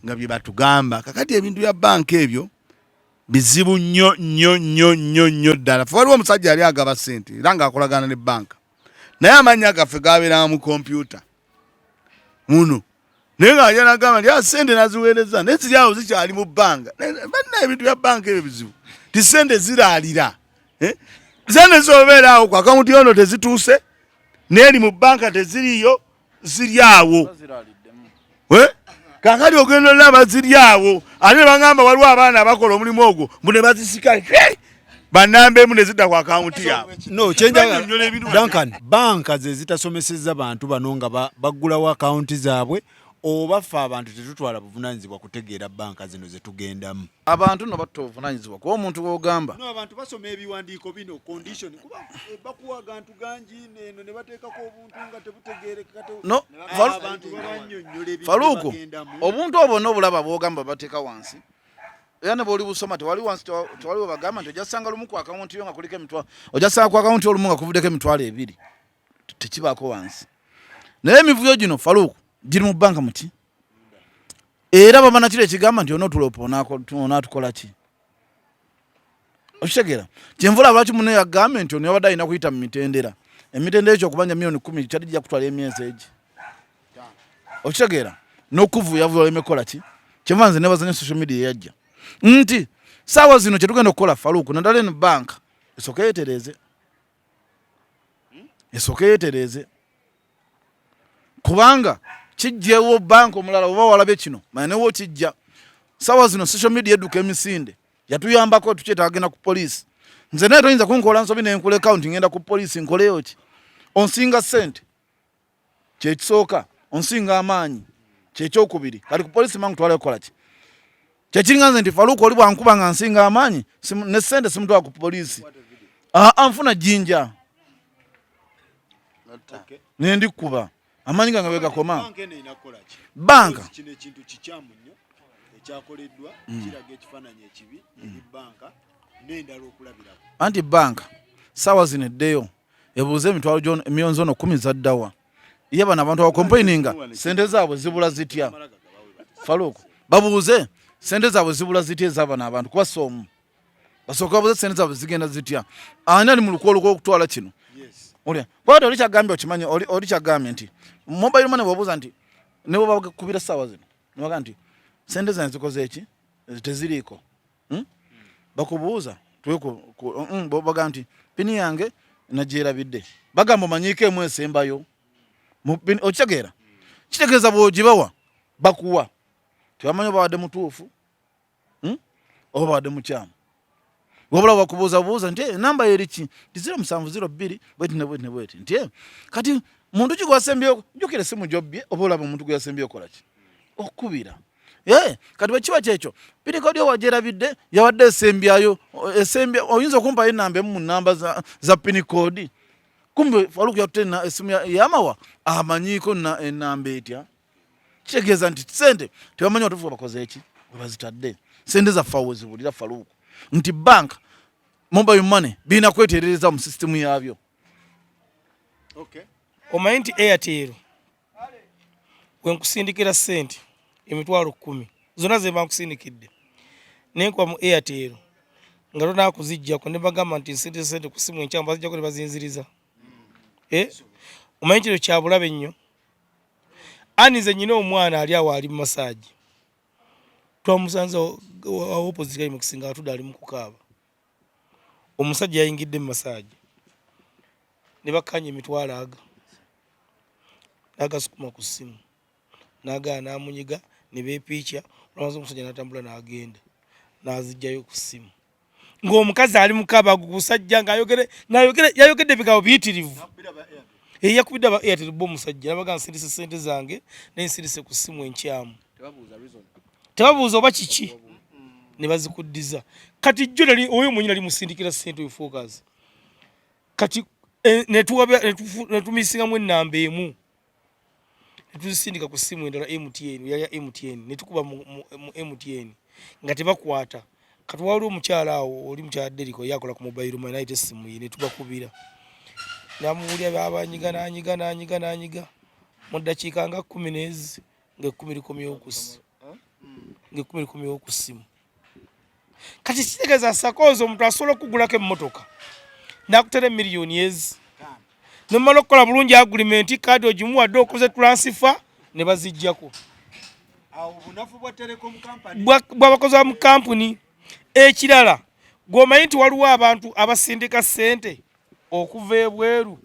nga bye batugamba kakati ebintu bya banka ebyo Bizibu nnyo nnyo nnyo nnyo nnyo ddala. Ffe waliwo omusajja yali agaba ssente era ng'akolagana ne banka, naye amannya gaffe gabeeranga mu kompyuta muno, naye ng'ajja nagamba nti ah, ssente naziweereza naye ziri awo zikyali mu bbanga. Banna ebintu bya banka ebyo bizibu, ti ssente ziraalira eh? Ssente zisobola awo ku akawunti yono tezituuse, n'eri mu banka teziriyo, ziri awo. Eh? Kakati ogenda olaba ziri awo, ate bagamba waliwo abaana abakola omulimu ogwo mbu ne bazisika banamba emu ne zidda ku akawunti yaabwe. No, kyenjagala Duncan, banka ze zitasomesezza bantu bano nga baggulawo akawunti zaabwe, oba ffe abantu tetutwala buvunaanyizibwa kutegeera banka zino ze tugendamu? Abantu nno batta obuvunaanyizibwa kuba omuntu gw'ogamba. No, abantu basoma ebiwandiiko bino condition, kuba eh, bakuwa agantu gangi eno ne bateekako obuntu nga tebutegeerekeka. No, abantu babannyonnyola ebintu Faluuku, bagendamu. Obuntu obwo n'obulaba bw'ogamba bateeka wansi, era ne bw'oli busoma tewali wansi, tewali we bagamba nti ojja kusanga lumu ku akawunti yo nga kuliko emitwalo, ojja kusanga ku akawunti olumu nga kuvuddeko 20,000, tekibaako wansi. Naye emivuyo gino Faluuku giri mu bbanka muti, era baba nakiro ekigamba nti onootulopa onaatukola ki? Okitegeera? Kyenvula lwaki munne yagambye nti ono yabadde alina kuyita mu mitendera, emitendera ekyo okubanja miliyoni 10 kyali kijja kutwala emyezi egi, okitegeera, n'okuvuyavuya oleme kukola ki. Kyenva nze nebaza nnyo social media eyajja nti saawa zino kyetugenda okukola Faluuku, naddala eno banka esooke yetereeze, esooke yetereeze, kubanga kijjewo banka omulala oba walabye kino manya newo kijja. Saawa zino social media edduka emisinde yatuyambako, tukyetaaga genda ku poliisi. Nze naye toyinza kunkola nsobi nenkuleka nti ngenda ku poliisi nkoleyo ki? Onsinga ssente kyekisooka, onsinga amaanyi kyekyokubiri, kati ku poliisi mangu twalayo kukola ki? Kyekiringa nze nti Faluuku oli bwankuba nga nsinga amaanyi ne ssente simutwala ku poliisi, aa nfuna jjinja nendikuba amaanyi gange wegakoma. Banka kino ekintu kikyamu nnyo ekyakoleddwa, kiraga ekifaananyi ekibi eri banka n'endala okulabirako. Anti banka saawa zino eddeyo ebuuze emitwalo gyono emiliyoni zono 10 zaddawa, ye bano abantu abakomplaininga sente zaabwe zibula zitya? Faluuku, babuuze sente zaabwe zibula zitya ezabano abantu, kuba si omu, basooka babuuze sente zaabwe zigenda zitya, ani ali mu lukwolukwo okutwala kino? Olya kwata oli kyagambye, okimanyi oli kyagambye nti mobile money bwobuuza nti ne bwebakubira ssaawa zino nebaga nti sente zange zikoze eki teziriiko, Bakubuuza baga nti pini yange nagyerabidde, bagamba omanyiiko emu esembayo, okitegeera? Kitegeeza bw'ogibawa bakuwa, tebamanyi oba babadde mutuufu, oba babadde mukyamu. Wabula bakubuuza buuza nti enamba eri ki, nti 0702 bweti ne bweti ne bweti, nti kati muntu ki gwasembyeyo, jjukira essimu gy'obbye oba olaba omuntu gwe yasembyeyo okola ki okukubira. Kati bwe kiba kyekyo pini kodi wagyerabidde yabadde esembyayo esembya, oyinza okumpayo enamba emu mu namba za pini kodi? Kumbe Faluku yatutte essimu yamawa amanyiiko enamba etya? Kitegeeza nti sente tebamanyi watuufu bakoze eki webazitadde sente zaffe awo wezibulira Faluku, nti bank mobile money birina kweterereza mu sisitemu yaabyo. Omanyi nti Airtel wenkusindikira sente 10,000 zonna ze bankusindikidde nenkuba mu Airtel nga tonakuzijjako ne bagamba nti nsindise sente ku simu enkyamu, bazijjako ne bazinziriza. Omanyi kino kyabulabe nnyo. Ani nze nyina omwana ali awo ali mu massage, twamusanze opposite climax nga atudde ali mu kukaaba. Omusajja yayingidde mu massage ne bakkanya emitwalo aga n'agasukuma ku ssimu n'agaana n'amunyiga ne beepiikya, olwamaze omusajja n'atambula n'agenda n'azijjayo ku ssimu ng'omukazi ali mukaaba gusajja ng'ayogere yayogedde ebigambo biyitirivu. Yakubidde aba Airtel bo omusajja nabaga nsindise ssente zange naye nsindise ku ssimu enkyamu, tebabuuza oba kiki ne bazikuddiza. Kati jjo nali oyo mwennyini nali musindikira ssente oyo Focus, kati netumisingamu ennamba emu netuzisindika ku ssimu endala MTN, yali ya MTN, netukuba mu MTN nga tebakwata. Kati waliwo omukyala awo oli mukyala Deriko yakola ku mobile money nayita essimu ye netubakubira namuwulira babanyiga nanyiga nanyiga nanyiga mu ddakiika nga 10 n'ezi nga 10 likomyewo ku ssimu, nga 10 likomyewo ku ssimu. Kati kitegeeza sakoozi omuntu asobola okugulako emmotoka n'akutera emiliyoni ezi nomala okukola bulungi agulimenti kaadi ogimuwadde okoze tulansifa ne bazijjako bwabakozi ba mu kampuni. Ekirala gwomanyi nti waliwo abantu abasindika ssente okuva ebweru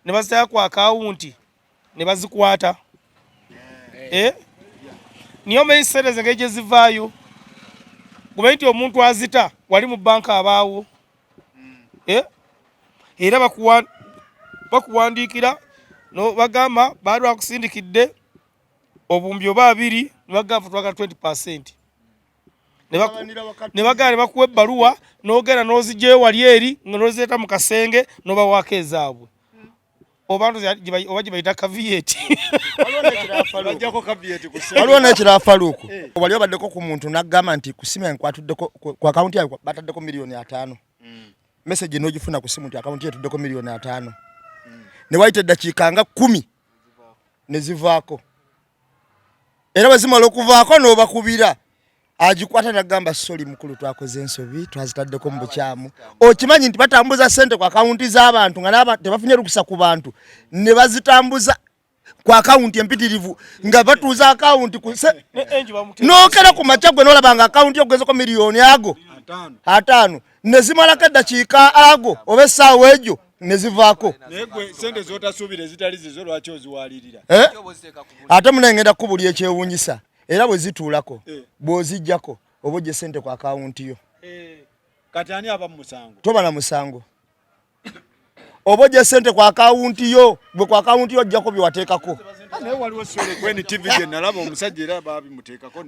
ne bazitaya ku akawunti ne bazikwata eh? Niye omanyi ssente zengeri gye zivaayo, gomanyi nti omuntu azita wali mu banka abaawo eh? Era bakuwandiikira no bagamba baali bakusindikidde obuwumbi oba abiri ne bagamba twagala 20%, ne bagamba ne bakuwa ebbaluwa n'ogenda n'ozigyayo wali eri nga n'ozireeta mu kasenge n'obawaako ezaabwe oba oba gye bayita kaviyeti. Waliwo n'ekirala Faluuku, eh. Wali obaddeko ku muntu n'agamba nti ku simu yange kwatuddeko ku akawunti yange bataddeko 50,000,. Message n'ogifuna ku simu nti akawunti etuddeko 50,000,. Ne wayita eddakiika nga 10 ne zivaako, era bwe zimala okuvaako n'obakubira agikwata nagamba soli mukulu twakoze ensobi twazitaddeko mu bukyamu. Okimanyi nti batambuza sente ku akawunti z'abantu nga tebafunye lukusa ku bantu ne bazitambuza ku akawunti empitirivu nga batuuza akawunti nokera ku makya gwe nolaba nga akawunti okugezeko miliyoni ago 5 ne zimalako eddakiika ago oba essaawa egyo ne zivaako. Eh? Ate munengenda kukubulya ekyewuunyisa era bwe zituulako eh. Bw'ozijjako oba ojja sente ku akawunti yo. Eh. Kati ani aba musango? Toba na musango, oba ojja sente ku akawunti yo, gwe ku akawunti yo ojjako bye wateekako.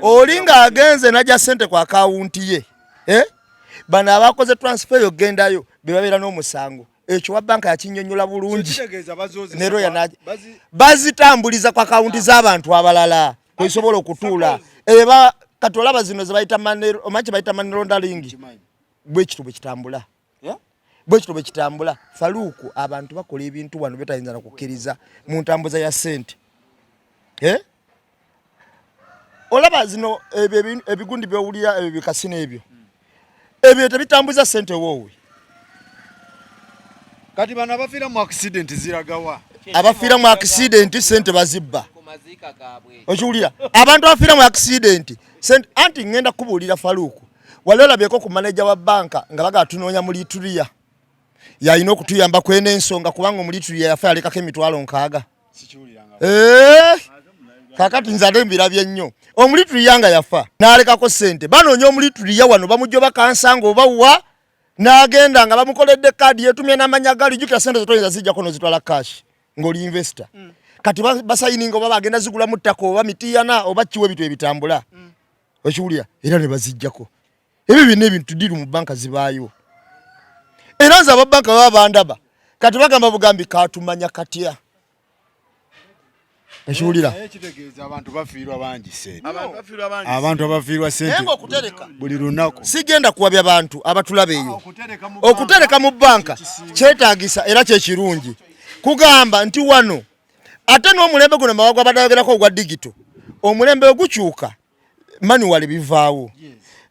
Oli ng'agenze n'ajja sente ku akawunti ye eh? Bano abakoze transfer eyo gendayo be babeera n'omusango. Ekyo wa banka yakinyonyola bulungi bazitambuliza ku akawunti z'abantu abalala kwesobola okutuula eba. Kati olaba zino zebayita omanyi kyebayita money laundering, bwekityo bwekitambula, bwekityo bwekitambula Faluuku. Abantu bakola ebintu wano byotayinza nakukkiriza mu ntambuza ya ssente eh? Olaba zino ebyo ebigundi byowulira ebyo bikasino ebyo ebyo tebitambuza ssente woowe. Kati bano abafiira mu accident ziragawa? Abafiira mu accident sente bazibba, okiwulira? Abantu abafiira mu accident sente, anti ngenda kubuulira Faluuku, wali olabyeko ku manager wa banka nga bagala tunoonya mu lituriya yalina okutuyamba kwena ensonga kubanga omulituriya yafa yalekako 60,000. Eh? Kakati nze ate mbirabye nnyo omulituriya nga yafa n'alekako sente, banoonya omulituriya wano bamujoba kansanga oba wa n'agenda nga bamukoledde kaadi yetumye n'amanya gali. Jjukira sente zetoyinza zijjako nozitwala cash ng'oli investor. Kati basayininga oba bagenda zigulamu ttaka oba mitiyana oba kiwa ebintu ebitambula. Okiwulira? Era ne bazijjako ebyo byonna ebintu diru mu banka zibaayo. Era nze ababanka baba bandaba kati bagamba bugambi katumanya katya, okiwulira? Kitegeeza abantu bafiirwa bangi sente, abantu abafiirwa sente buli lunaku. Sigenda kuwabya bantu abatulaba eyo, okutereka mu banka kyetaagisa era kyekirungi kugamba nti wano ate n'omulembe guno mawa gwabadde ayogerako ogwa digito, omulembe ogukyuka manual bivaawo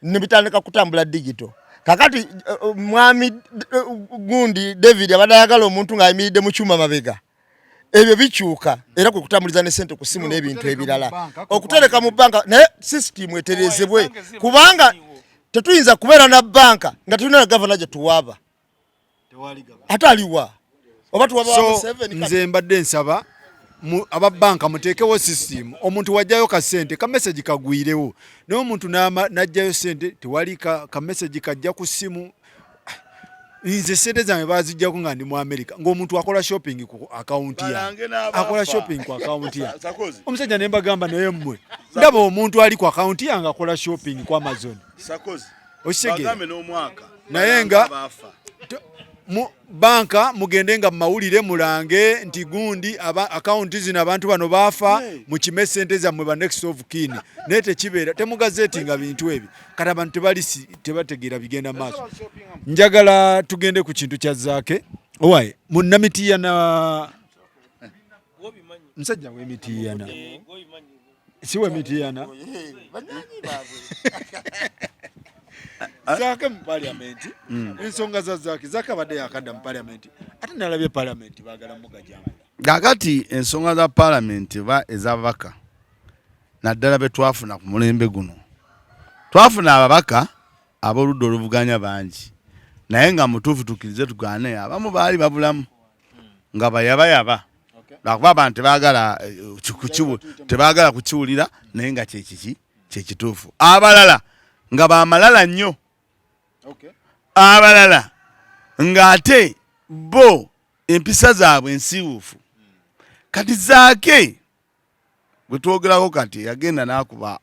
ne bitandika kutambula digito. Kakati mwami gundi David abadde ayagala omuntu ng'ayimiridde mu kyuma mabega, ebyo bikyuka era kwe kutambuliza ne sente ku simu n'ebintu ebirala, okutereka mu banka. Naye sisitimu eterezebwe kubanga tetuyinza kubeera na banka nga tulina na gavana gye tuwaaba ate aliwa oba tuwaba. So nze mbadde nsaba aba banka muteekewo system, omuntu wajjayo ka sente ka message kagwirewo, naye omuntu n'ajjayo sente tewali ka message kajja ku ssimu. Nze sente zange bazijjako nga ndi mu America, ng'omuntu akola shopping ku akawunti yange, akola shopping ku akawunti yange omusajja, ne mbagamba naye mmwe ndaba omuntu ali ku akawunti yange akola shopping ku Amazon, okitegeera? Naye nga mu banka mugende nga mumawulire mulange nti gundi akawunti zino abantu bano baafa, mukime sente zammwe ba next of kin, naye tekibeera temugazetinga bintu ebyo. Kati abantu tebali tebategeera bigenda maaso. Njagala tugende ku kintu kya Zaake owaye munnamitiyana, musajja w'emitiyana, si w'emitiyana. Zaake mu parliament ensonga za Zaake, Zaake abadde yakadda mu parliament, ate nalabye parliament baagala mugajambula. Kakati ensonga za parliament oba ez'ababaka, naddala be twafuna ku mulembe guno, twafuna ababaka ab'oludda oluvuganya bangi, naye nga mutuufu tukkirize tugaane, abamu baali babulamu nga bayabayaba lwakuba abantu tebaagala tebaagala kukiwulira, naye nga kyekiki kyekituufu. Abalala nga bamalala nnyo, abalala ng'ate bo empisa zaabwe ensiiwuufu. Kati Zaake gwe twogerako kati yagenda n'akuba,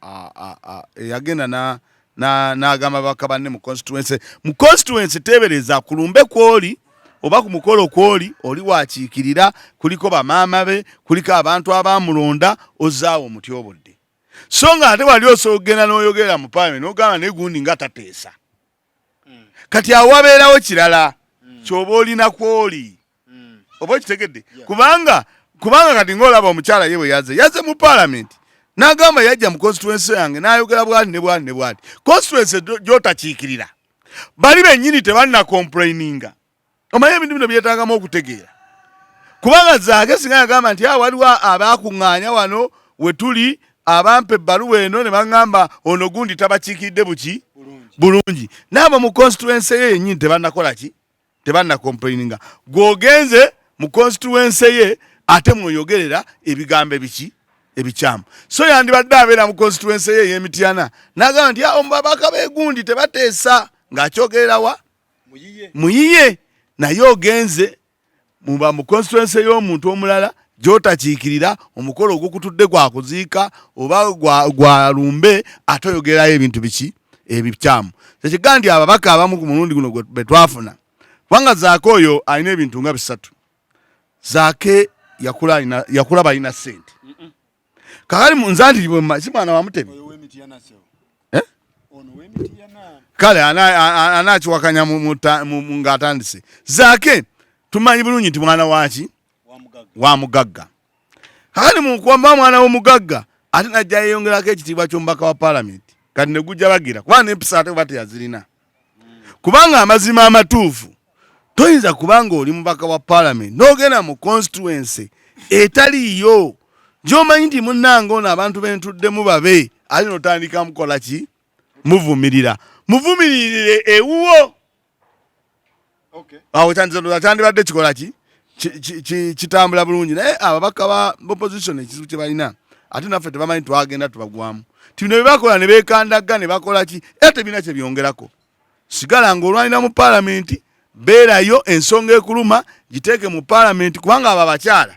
yagenda n'agamba baka banne mu constituency, mu constituency teebereza ku lumbe kwoli oba ku mukolo kwoli oli wakiikirira, kuliko bamaama be, kuliko abantu abaamulonda, ozaawo omutyobodde. So nga ate wali osobola okugenda n'oyogerera mu parliament n'ogamba naye gundi nga tateesa. Kati awo wabeerawo kirala kyoba olina kwoli oba okitegedde, kubanga kati ng'olaba omukyala ye bwe yaze mu parliament n'agamba yajja mu constituency yange n'ayogera bwati ne bwati ne bwati. Constituency gy'otakiikirira bali bennyini tebanna complaininga. Omanyi ebintu bino byetaagamu okutegeera, kubanga Zaake singa yagamba nti waliwo abaakuŋŋaanya wano we tuli abampa ebbaluwa eno ne baŋŋamba ono gundi tabakiikiridde buki bulungi, n'abo mu constituency ye yennyini tebannakola ki, tebanna complaininga. Gw'ogenze mu constituency ye ate mwoyogerera ebigambo ebiki ebikyamu. So yandibadde abeera mu constituency ye ey'Emityana n'agamba nti omubabaka b'egundi tebateesa, ng'akyogerera wa muyiye, naye ogenze muba mu constituency y'omuntu omulala gy'otakiikirira, omukolo ogukutudde gwa kuziika oba gwa lumbe, ate oyogerayo ebintu biki ebikyamu. Kyekigaa nti ababaka abamu ku mulundi guno be twafuna, kubanga Zaake oyo alina ebintu nga bisatu. Zaake yakula balina ssente. Kakali nze nti si mwana wa Mutebi, kale anaakiwakanya ng'atandise. Zaake tumanyi bulungi nti mwana waki wa mugagga. Kakati mukuba mwana w'omugagga ate najja yeyongerako ekitiibwa ky'omubaka wa palamenti, kati ne gujja bagira kubanga n'empisa ate oba teyazirina. Kubanga amazima amatuufu toyinza kubanga oli mubaka wa palamenti n'ogenda mu constituency etaliiyo gy'omanyi nti munnange ono abantu bentuddemu babe, ate n'otandika mukola ki, muvumirira, muvumiririre ewuwo. Awo kyandibadde kikola ki, kitambula bulungi. Naye ababaka ba opposition ekizibu kye balina, ate naffe tebamanyi twagenda tubagwamu ti bino byebakola ne beekandagga ne bakola ki, era tebirina kye byongerako. Sigala ng'olwanira mu paalamenti, beerayo ensonga ekuluma giteeke mu paalamenti, kubanga abo abakyala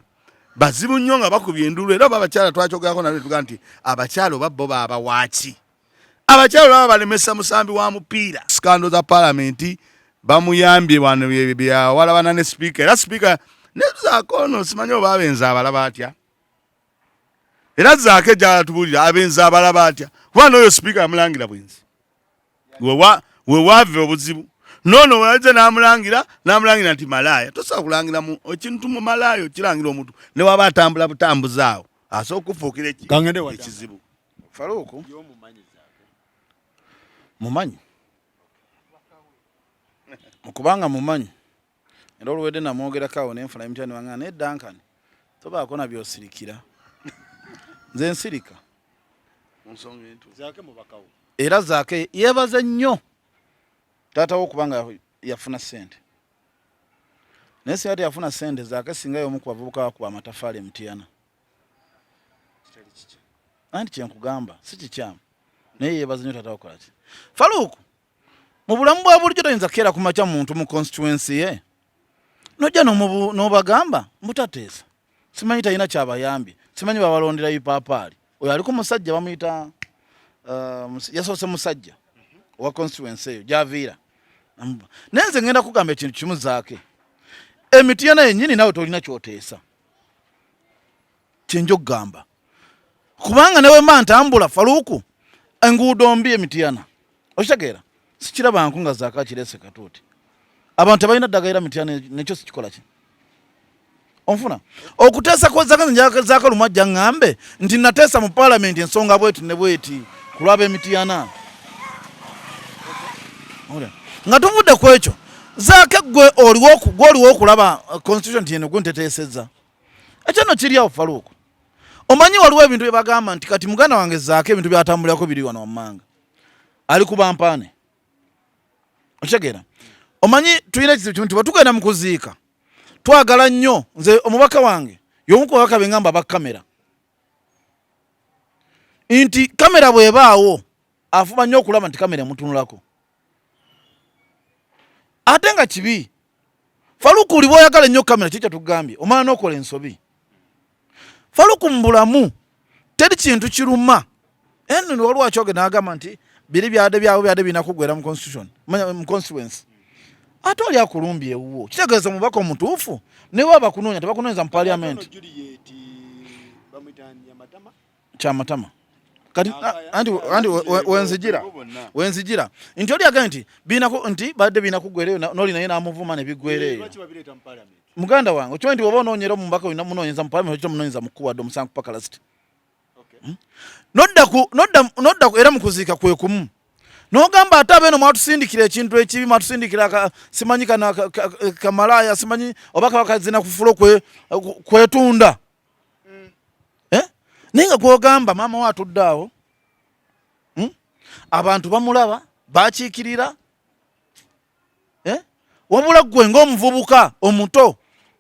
bazibu nnyo nga bakubye enduulu. Era oba abakyala twakyogerako nabyo tugaa nti abakyala oba bo baabawaaki, abakyala baba balemesa musambi wa mupiira. Scandal za paalamenti bamuyambye wano byawalabana ne sipiika, era sipiika ne Zaake ono simanyi oba abenzi abalaba atya, era Zaake gy'atubuulira abenzi abalaba atya, kuba n'oyo sipiika yamulangira bwenzi wewaava obuzibu. Noono wazze n'amulangira nti malaaya. Tosobola kulangira ekintu mu malaaya, okirangira omuntu ne waba atambula butambuzi awo asobola okufuukira ekizibu. Faruku mumanyi mukubanga mumanyi, era oluwedde namwogerako awo nenfuna emitya ne bangana naye Duncan tobaako na byosirikira, nze nsirika. Era Zaake yeebaze nnyo taata we okubanga yafuna ssente, naye singa teyafuna ssente Zaake singa y'omu ku bavubuka bakuba amatafaali emutiyana. Anti kyenkugamba si kikyamu, naye yeebaze nnyo taata we kola ki. Faruku mu bulamu bwa bulijjo toyinza kukeera ku makya muntu mu constituency ye nojja n'obagamba mbutateesa, simanyi talina kyabayambye, simanyi babalondera bipaapaali. Oyo aliko musajja bamuyita yasoose musajja owa constituency eyo gyaviira. Naye nze ngenda kugamba ekintu kimu, Zaake emitiyana yennyini naawe tolina kyoteesa, kyenja okugamba, kubanga newe mba ntambula Faruku enguudo mbi emitiyana, okitegeera, sikirabanku nga Zaake akirese katuuti abantu tebalina ddagala era mitiyana nekyo sikikola ki onfuna okuteesa kwa Zaake. Nze Zaake lumu ajja ŋŋambe nti nateesa mu paalamenti ensonga bweti ne bweti ku lw'ab'emitiyana. Nga tuvudde ku ekyo, Zaake gwe oliwo okulaba constitution nti eno gwe nteteesezza. Ekyo nno kiri awo Faruku. Omanyi waliwo ebintu bye bagamba nti kati muganda wange Zaake ebintu byatambulirako biri wano wammanga. Ali ku bampaane. Okitegeera? Omanyi tulina ekizibu kimu nti bwe tugenda mu kuziika twagala nnyo, nze omubaka wange y'omu ku babaka be ngamba aba kamera nti kamera bw'ebaawo afuba nnyo okulaba nti kamera emutunulako, ate nga kibi. Faluku uli bw'oyagala ennyo kamera kiki kyetugambye omala n'okola ensobi. Faluku mu bulamu teri kintu kiruma eno waliwo akyoge n'agamba nti biri byade byabwe byade birina kuggwera mu constitution, mu constituency, ate oli akulumbye ewuwo. Kitegeeza omubaka omutuufu ne baba bakunoonya tebakunoonyeza mu parliament. Kyamatama kati anti anti wenzijira wenzijira nti oli agambye nti binako nti badde birina kuggwera eyo n'oli naye n'amuvuma ne biggwera eyo. Muganda wange okimanyi nti bw'oba onoonyera omubaka olina munoonyeza mu parliament, okita munoonyeza mu kkubo wadde omusango paka last. Nodda ku nodda nodda era mu kuziika kwe kumu n'ogamba ate abeeno mwatusindikira ekintu ekibi, mwatusindikira simanyi kana kamalaaya simanyi oba kaba kazina kufulo kwetunda. Naye nga gwogamba maama we atudde awo, Abantu bamulaba bakiikirira, Wabula ggwe ng'omuvubuka omuto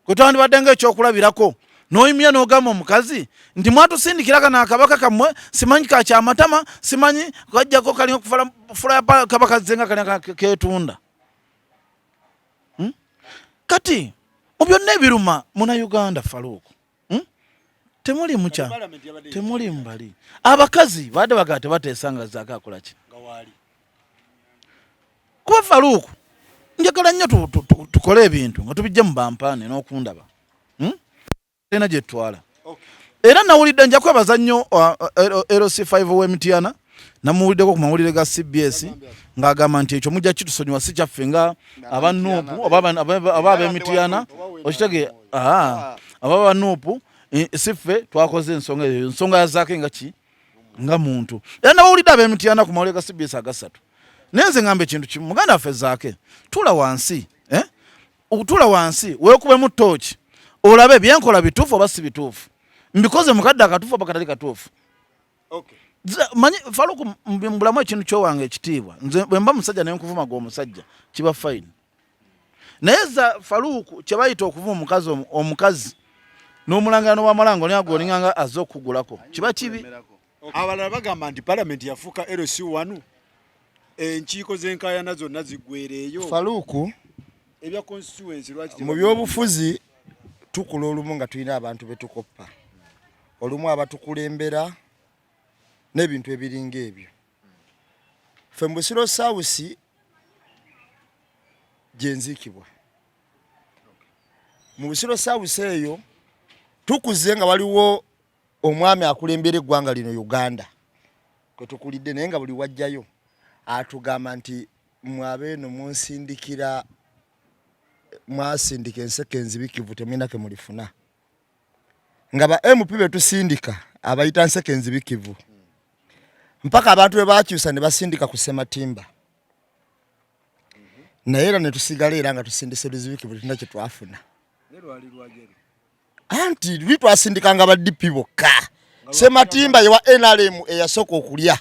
gwe twandibadde ng'ekyokulabirako n'oyimya n'ogamba omukazi nti mwatusindikira kano akabaka kammwe simanyi ka kyamatama simanyi kajjako kalinga okufula kabaka zze nga kalinga keetunda. Kati mu byonna ebiruma Munnayuganda Faruku, Temuli mukya temuli mbali abakazi badde bagala tebateesa nga Zaake akola ki? Kuba Faruku njagala nnyo tukole ebintu nga tubijje mu bampaane n'okundaba. Terina gye tutwala. Era nawulidde nja kwebaza nnyo LC5 w'e Mityana, namuwuliddeko ku mawulire ga CBS ng'agamba nti ekyo mujja kitusonyiwa si kyaffe nga aba Nuupu oba ab'e Mityana, okitege aba ba Nuupu, si ffe twakoze ensonga eyo, ensonga ya Zaake nga ki nga muntu. Era nabawulidde ab'e Mityana ku mawulire ga CBS agasatu. Naye nze ngamba ekintu kimu, muganda waffe Zaake, tuula wansi, eh? Okutuula wansi weekubemu ttooki olabe byenkola bituufu oba si bituufu, mbikoze mu kadde akatuufu oba katali katuufu. Manyi Faluku, mu bulamu ekintu kyowange ekitiibwa, nze bwe mba musajja ne nkuvuma gwe omusajja kiba fine, naye za Faluku kye bayita okuvuma omukazi omukazi n'omulangira n'obwamala nga olina gw'olinganga azze okukugulako kiba kibi. Abalala bagamba nti palamenti yafuuka LC wanu, enkiiko z'enkaayana zonna ziggwereeyo. Faluku, ebya constituency lwaki? Mu byobufuzi tukula olumu nga tulina abantu betukoppa, olumu abatukulembera n'ebintu ebiringa ebyo. Ffe mu Busiro South gyenziikibwa, mu Busiro South eyo tukuze nga waliwo omwami akulembera eggwanga lino Uganda kwe tukulidde, naye nga buli wajjayo atugamba nti mwabeeno munsindikira, mwasindika enseke enzibikivu, temulina ke mulifuna. Nga ba MP betusindika abayita nseke enzibikivu, mpaka abantu bwe bakyusa ne basindika ku Ssematimba, naye era ne tusigala era nga tusindise luzibikivu, tulina kye twafuna. Anti luli twasindikanga ba DP bokka. Ssematimba ye wa NRM eyasooka okulya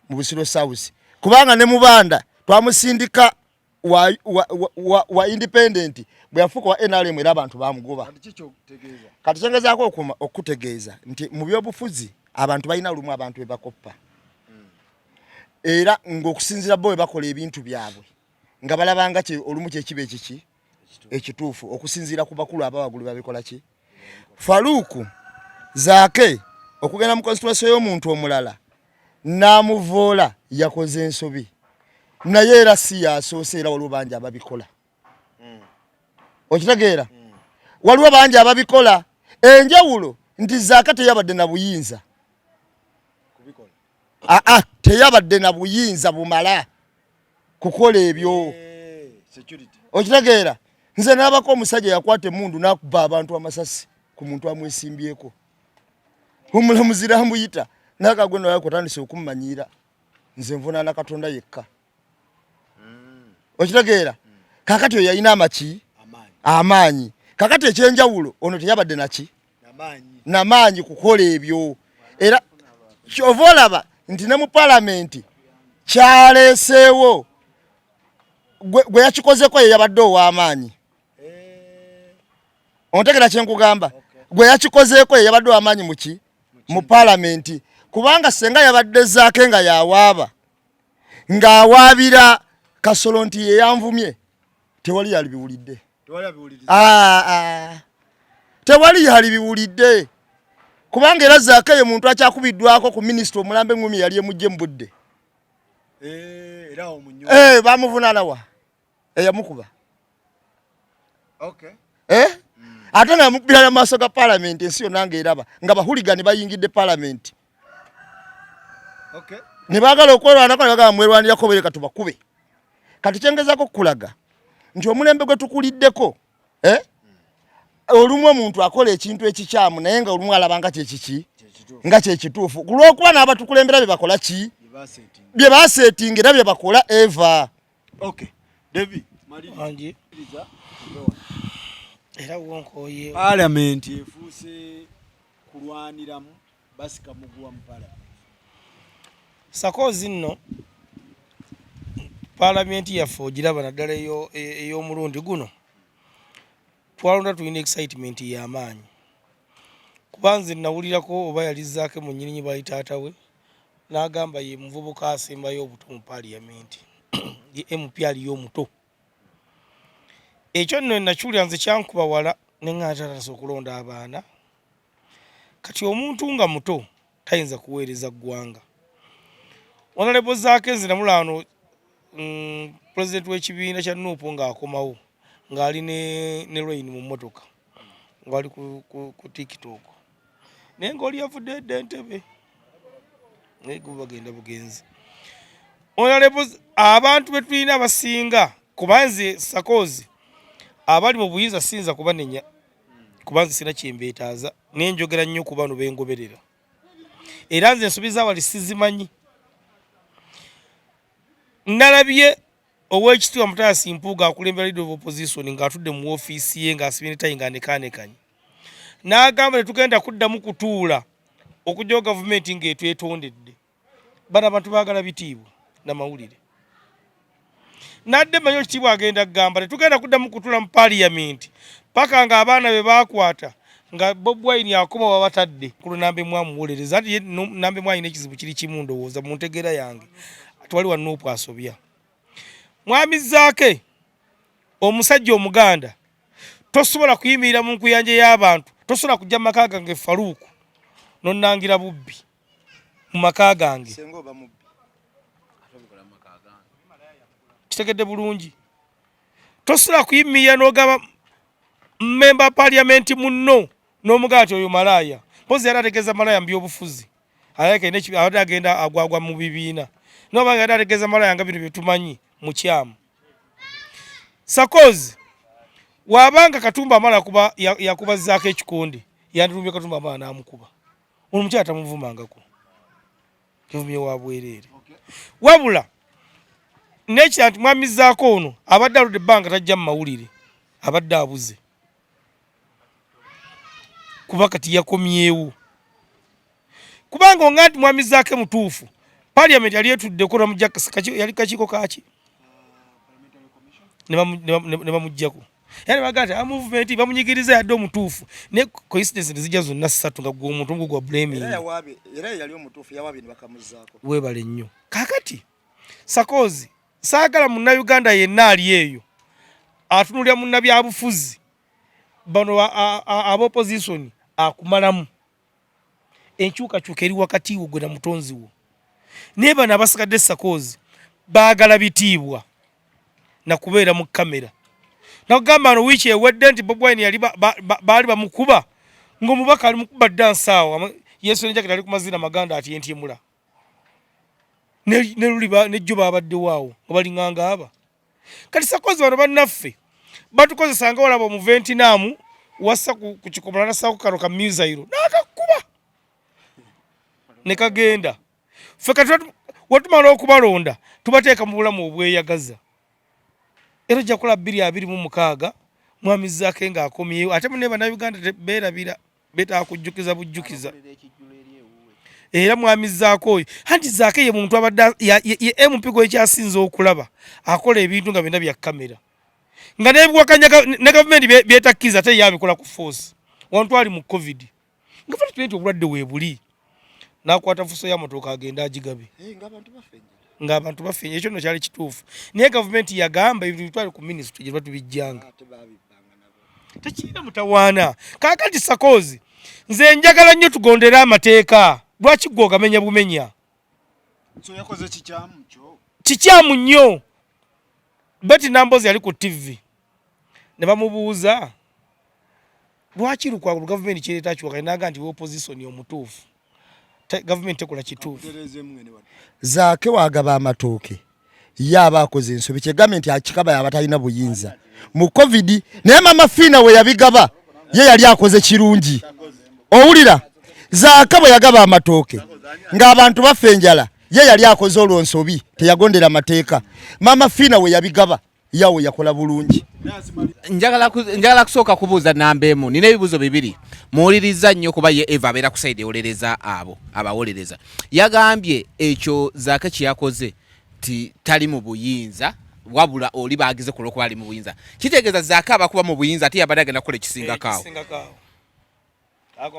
mu Busiro South, kubanga ne Mubanda twamusindika wa independent, bwe yafuuka wa NRM era abantu bamugoba. Kati kyengezaako okutegeeza nti mu byobufuzi abantu balina lumu abantu be bakoppa, era ng'okusinziira bo bwe bakola ebintu byabwe nga balabanga olumu kyekiba ekiki ekituufu okusinziira ku bakulu abawaggulu babikola ki. Faluuku Zaake okugenda mu constituency y'omuntu omulala n'amuvoola yakoze ensobi, naye era si yasoose, era waliwo bangi ababikola. Okitegeera? Waliwo bangi ababikola. Enjawulo nti Zaake teyabadde na buyinza, aa teyabadde na buyinza bumala kukola ebyo. Okitegeera? Nze nabako omusajja yakwata emundu n'akuba abantu amasasi ku muntu amwesimbyeko, omulamuzi namuyita nakagwe nayakotandise okummanyiira, nze nvunaana Katonda yekka. Okitegeera? Kakati oyo yalina amaki amaanyi. Kakati ekyenjawulo ono teyabadde naki namaanyi kukola ebyo, era kyova olaba nti ne mu palamenti kyaleeseewo gwe yakikozeko ye yabadde ow'amaanyi. Ontegera kyenkugamba? Gwe yakikozeeko ye yabadde ow'amaanyi muki mu palamenti, kubanga senga yabadde Zaake nga yawaaba ng'awaabira Kasolo nti ye yanvumye, tewali yalibiwulidde. Tewali yalibiwulidde, kubanga era Zaake ye muntu akyakubiddwako ku minisita omulambe engumi yali emujje mu budde. Bamuvunaana wa eyamukuba ate nga yamukubira mu maaso ga palamenti, ensi yonna ng'eraba nga bahuligani bayingidde palamenti ne baagala okwerwanako, ne bagamba mwerwanirako bwereka tubakube. Kati kyengezako okukulaga nti omulembe gwe tukuliddeko olumu omuntu akola ekintu ekikyamu naye nga olumu alaba nga kyekiki nga kyekituufu, ku lw'okuba n'abatukulembera bye bakola ki bye baseetinga era bye bakola eva. Era wonkoye Palamenti efuuse kulwaniramu basika muguwa mu palamenti. Sakozi nno palamenti yaffe ogiraba naddala ey'omulundi guno twalonda tulina excitement y'amaanyi, kuba nze nawulirako oba yali Zaake mu nnyininnyi bali taata we n'agamba ye muvubuka asembayo obuto mu paliyamenti, ye MP aliyo omuto. Ekyo nno nakiwulira nze kyankuba wala ne ŋŋamba taata okulonda abaana. Kati omuntu nga muto tayinza kuweereza ggwanga. Honorable Zaake nze namulaba wano pulezidenti w'ekibiina kya NUP ng'akomawo ng'ali ne Rain mu mmotoka ng'ali ku TikTok, naye ng'oli yavudde edda Entebbe naye guba bagenda bugenzi. Honorable abantu be tulina abasinga, kuba nze Sakozi abali mu buyinza siyinza kubanenya, kuba nze sirina kyembeetaaza, naye njogera nnyo ku bano bengoberera, era nze ensobi zaawali sizimanyi. Nalabye Oweekitiibwa Mathias Mpuuga akulembera leader of opposition ng'atudde mu woofiisi ye ng'asibye ne tayi ng'anekaanekanye, n'agamba tetugenda kuddamu kutuula okugyawo gavumenti ng'etwetondedde. Bano abantu baagala bitiibwa na mawulire. Nadde manyi ekitiibwa agenda kugamba tetugenda kuddamu kutuula mu paliyamenti paka ng'abaana be baakwata nga Bobi Wine akoma babatadde ku lunambe mwamuwolereza. Ati ye nambe mwalina ekizibu kiri kimu, ndowooza mu ntegeera yange tewali wa NUP asobya. Mwami Zaake omusajja Omuganda tosobola kuyimirira mu nkuyanja y'abantu, tosobola kujja mu maka gange Faruku nonnangira bubbi mu maka gange. Kitegedde bulungi, tosobola kuyimirira n'ogaba memba parliament munno n'omugaa nti oyo malaaya. Mpozi yali ategeeza malaaya mu byobufuzi, abadde agenda agwagwa mu bibiina, noba yali ategeeza malaaya nga bino byetumanyi mukyamu. Sakozi wabanga Katumba amala kuba yakubazzaako ekikonde, yandirumbye Katumba amala n'amukuba. Ono omukyala tamuvumangako, yavumye wa bwereere. Wabula nekira nti mwami Zaake ono abadde aludde ebbanga tajja mu mawulire, abadde abuze kuba kati yakomyewo, kubanga onga nti mwami Zaake mutuufu. Parliament yali etuddeko namujja yali kakiiko kaki ne bamuggyako, era ne bagamba nti movement bamunyigiriza yadde omutuufu, naye coincidence nezijja zonna ssatu nga gwe omuntu ogwo gwa blaming. Era yali omutuufu yawabye ne bakamuzzaako. Weebale nnyo. Kaakati Sakozi saagala munnayuganda yenna ali eyo atunulira munnabyabufuzi bano aba opposition akumalamu enkyukakyuka eri wakati wo gwe na mutonzi wo, naye bano abasigadde Sakozi baagala bitiibwa na kubeera mu kamera. Nakugamba no wiiki ewedde nti Bobi Wine yali baali bamukuba ng'omubaka ali mukuba dansi awo, Yesu ne jaketi ali ku mazina maganda ati entyemula ne luli nejjo babaddewo awo nga balinganga aba. Kati Sakozi bano bannaffe batukozesa nga olaba omuventinaamu wassa ku kikomola nassaako kano ka mizayiro n'akakuba ne kagenda. Ffe kati wetumala okubalonda tubateeka mu bulamu obweyagaza. Era ojja kulaba 2026 Mwami Zaake ng'akomyewo. Ate munne Bannayuganda beerabira, beetaaga kujjukiza bujjukiza. Era Mwami Zaake oyo, anti Zaake ye muntu abadde ye MP gwekyasinze okulaba akola ebintu nga byonna bya kamera, nga n'ebiwakanya ne gavumenti byetakkiriza ate ye abikola ku force. Wantu ali mu COVID nga ffe tumanyi nti obulwadde weebuli, n'akwata fuso y'amatooke agende agigabe ng'abantu bafe. Ekyo nno kyali kituufu, naye gavumenti yagamba ebintu bitwale ku minisitule gye batubijjanga, tekirina mutawaana. Kaakati Sakoozi, nze njagala nnyo tugondere amateeka. Lwaki ggwe ogamenya bumenya? Kikyamu nnyo. Betty Nambozi yali ku TV ne bamubuuza lwaki Lukwago gavumenti kireeta kiwakanya, n'agamba nti opposition omutuufu, gavumenti tekola kituufu. Zaake wagaba amatooke ye aba akoze ensobi, kyegambye nti akikaba yaba talina buyinza mu COVID, naye Mama Fiina we yabigaba ye yali akoze kirungi. Owulira, Zaake bwe yagaba amatooke ng'abantu bafa enjala, ye yali akoze olwo nsobi, teyagondera mateeka. Mama Fiina we yabigaba yawe yakola bulungi. Njagala kusooka kubuuza namba emu, nina ebibuuzo bibiri. Muwuliriza nnyo kuba ye Eva abeera ku side ewolereza abo abawolereza. Yagambye ekyo Zaake kye yakoze ti tali mu buyinza, wabula oli baagize ku lw'okuba ali mu buyinza. Kitegeeza Zaake abakuba mu buyinza ate yabadde agenda kukola ekisingako awo.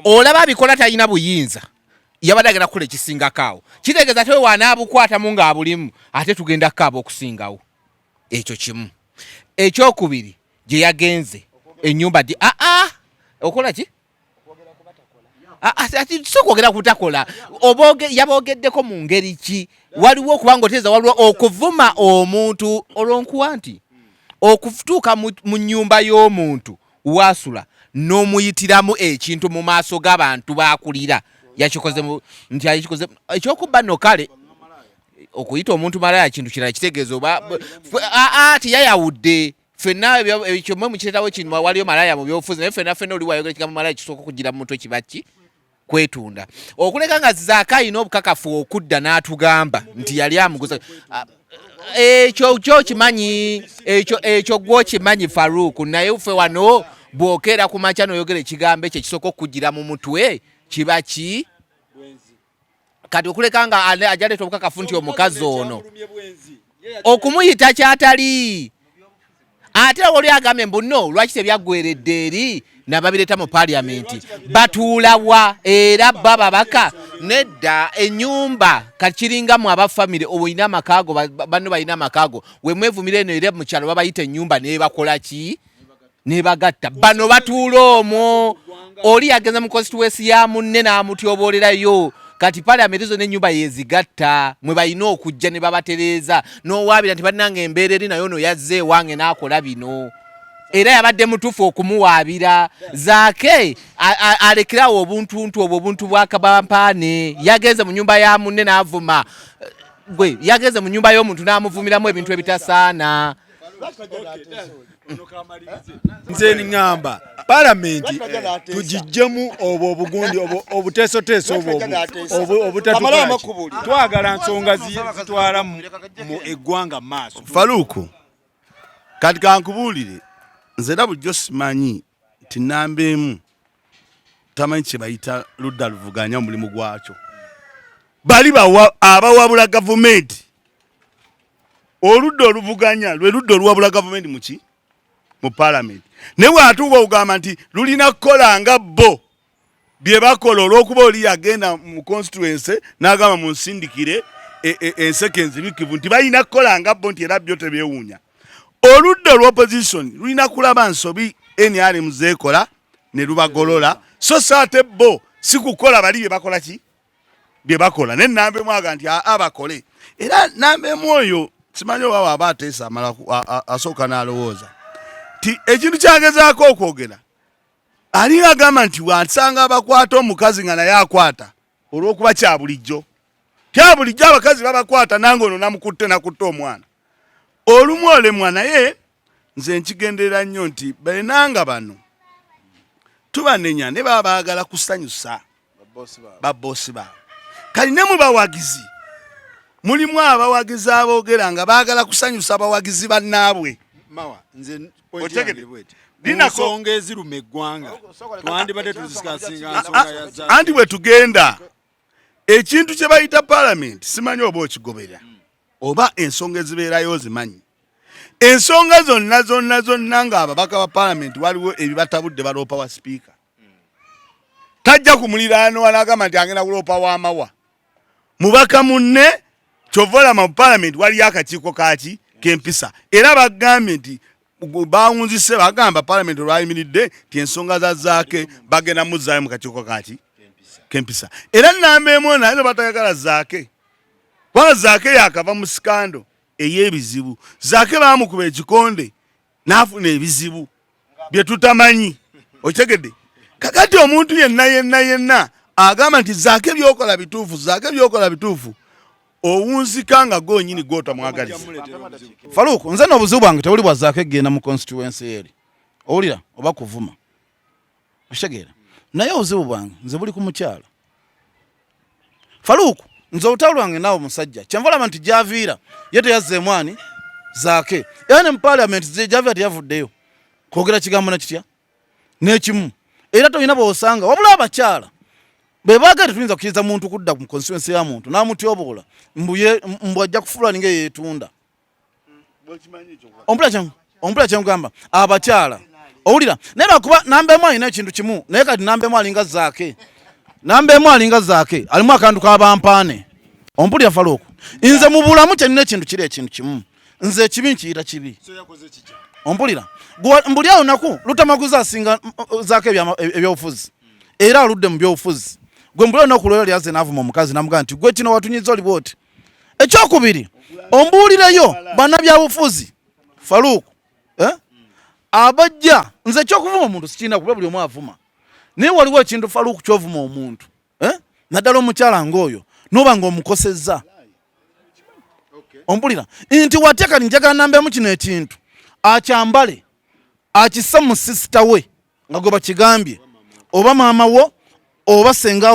Olaba abikola talina buyinza, yabadde agenda kukola ekisingako awo. Kitegeeza ate we wanaabukwatamu ng'abulimu ate tugenda kukaaba okusingawo. Ekyo kimu. Ekyokubiri, gye yagenze ennyumba gye aa okola ki? Si okwogera kutakola, yaboogeddeko mu ngeri ki? Waliwo okuba nga oteeza, waliwo okuvuma omuntu olwonkuwa nti okutuuka mu nnyumba y'omuntu wasula n'omuyitiramu ekintu mu maaso g'abantu b'akulira, yakikoze nti yakikoze ekyokubba nno. Kale okuyita omuntu malaya kintu kirala, kitegeeza oba teyayawudde ffenna ekyo mwe mukireetawo kino, waliyo malaya mu byobufuzi, naye ffenna ffenna oli wayogera ekigambo malaya kisooka okugira mu mutwe kiba ki? Kwetunda. Okuleka nga Zaake alina obukakafu okudda n'atugamba nti yali amuguza, ekyo kyokimanyi, ekyo gwokimanyi Faruku, naye ffe wano bw'okeera ku makya n'oyogera ekigambo ekyo ekisooka okukugira mu mutwe kiba ki? Kati okuleka nga ajaleeta obukakafu nti omukazi ono okumuyita kyatali, ate oli agambye mbu no lwaki tebyaggweredde eri nababireeta mu paliamenti, batuulawa era ba babaka nedda ennyumba. Kati kiringa mu aba famire, olina amakaago, banno balina amakaago, wemwevumira eno era mu kyalo babayita ennyumba nebakola ki? Nebagatta. Bano batuula omwo, oli yagenza mu constituency ya munne n'amutyoboolerayo. Kati paliamenti zonna ennyumba yezigatta, mwe balina okujja ne babatereeza n'owaabira nti bannange embeera eri, naye ono yazze ewange n'akola bino, era yabadde mutuufu okumuwaabira. Zaake alekerawo obuntuntu obwo, obuntu bwa kabampaane. Yagenze mu nyumba ya munne n'avuma, gwe yagenze mu nyumba y'omuntu n'amuvumiramu ebintu ebitasaana. Nze ŋŋamba palamenti tugijjemu obwo obugundi obuteesoteeso obwo obutatukola. Twagala nsonga zitwala mu eggwanga maaso. Faluuku, kati kankubuulire, nze era bulijjo simanyi nti namba emu tamanyi kye bayita ludda luvuganya omulimu gwakyo. Bali abawabula gavumenti, oludda oluvuganya lwe ludda oluwabula gavumenti muki mu palamenti, naye bw'atuuka okugamba nti lulina kukola nga bo bye bakola, olw'okuba oli yagenda mu constituency n'agamba munsindikire enseke enzibikivu nti balina kukola nga bo, nti era byo tebyewuunya. Oludda olw'opposition lulina kulaba nsobi NRM zeekola ne lubagolola, so si ate bo si kukola bali bye bakola ki bye bakola. Naye namba emu aga nti aa bakole, era namba emu oyo simanyi oba waaba ateesa amala asooka n'alowooza nti ekintu kyagezaako okwogera alinga agamba nti wansanga abakwata omukazi nga naye akwata olw'okuba kya bulijjo, kya bulijjo abakazi babakwata, nange ono namukutte nakutte omwana olumu olemwa. Naye nze nkigenderera nnyo nti benanga bano tubanenya ne baba baagala kusanyusa babosi baabwe. Kali ne mu bawagizi mulimu abawagizi aboogera nga baagala kusanyusa abawagizi bannaabwe. Mawa nze nsonga eziruma eggwanga twandibadde tuzisikasinga nsonga ya Zaake. Anti bwe tugenda ekintu kye bayita palamenti simanyi oba okigobera oba ensonga ezibeerayo ozimanyi. Ensonga zonna zonna zonna ng'ababaka ba palamenti waliwo ebibatabudde baloopa wa sipiika. Tajja ku muliraano n'agamba nti agenda kuloopa wa Mawa. Mubaka munne kyova olaba mu palamenti waliyo akakiiko kaaki k'empisa era bagambye nti bawunzise bagamba palamenti olwayimiridde nti ensonga za Zaake bagenda muzzaayo mu kakiiko kaaki k'empisa era namba emu naye batayagala Zaake kubanga Zaake yakava mu sikando ey'ebizibu. Zaake baamukuba ekikonde n'afuna ebizibu bye tutamanyi, okitegedde? Kakati omuntu yenna yenna yenna agamba nti Zaake byokola bituufu, Zaake byokola bituufu, owunzika nga gonyini gwotamwagaliza. Farouk, nze n'obuzibu bwange tebuli bwa Zaake kugenda mu constituency eri, owulira oba kuvuma, okitegeera? Naye obuzibu bwange nze buli ku mukyala Farouk. Nze olutalo lwange naawe omusajja kyenva olaba nti gyaviira ye teyazzeemu ani Zaake, era ne mu parliament gyaviira teyavuddeyo kwogera kigambo nakitya n'ekimu, era tolina bw'osanga wabula abakyala bwe baagala tetuyinza kukkiriza muntu kudda mu constituency ya muntu n'amutyoboola mbu ajja kufuula ninga eyeetunda. Ompula kyengamba abakyala owulira, naye lwakuba namba emu alina ekintu kimu, naye kati namba emu alinga Zaake, namba emu alinga Zaake alimu akantu kabampaane. Ompulira Farouk, nze mu bulamu kyenina ekintu kiri ekintu kimu, nze ekibi nkiyita kibi. Ompulira mbuli awo naku Lutamaguzi asinga Zaake ebyobufuzi era aludde mu byobufuzi. Gwe mbuli olunaku lwera lyaze n'avuma omukazi n'amugamba nti gwe kino watunyiza oli bwoti. Ekyokubiri ombuulireyo bannabyabufuzi Farouk, abajja nze ekyokuvuma omuntu sikirina kuba buli omu avuma, naye waliwo ekintu Farouk kyovuma omuntu naddala omukyala ng'oyo n'oba ng'omukosezza. Ompulira nti watya kati njagala nambemu kino ekintu akyambale akisse mu sisita we nga gwe bakigambye oba maama wo oba senga.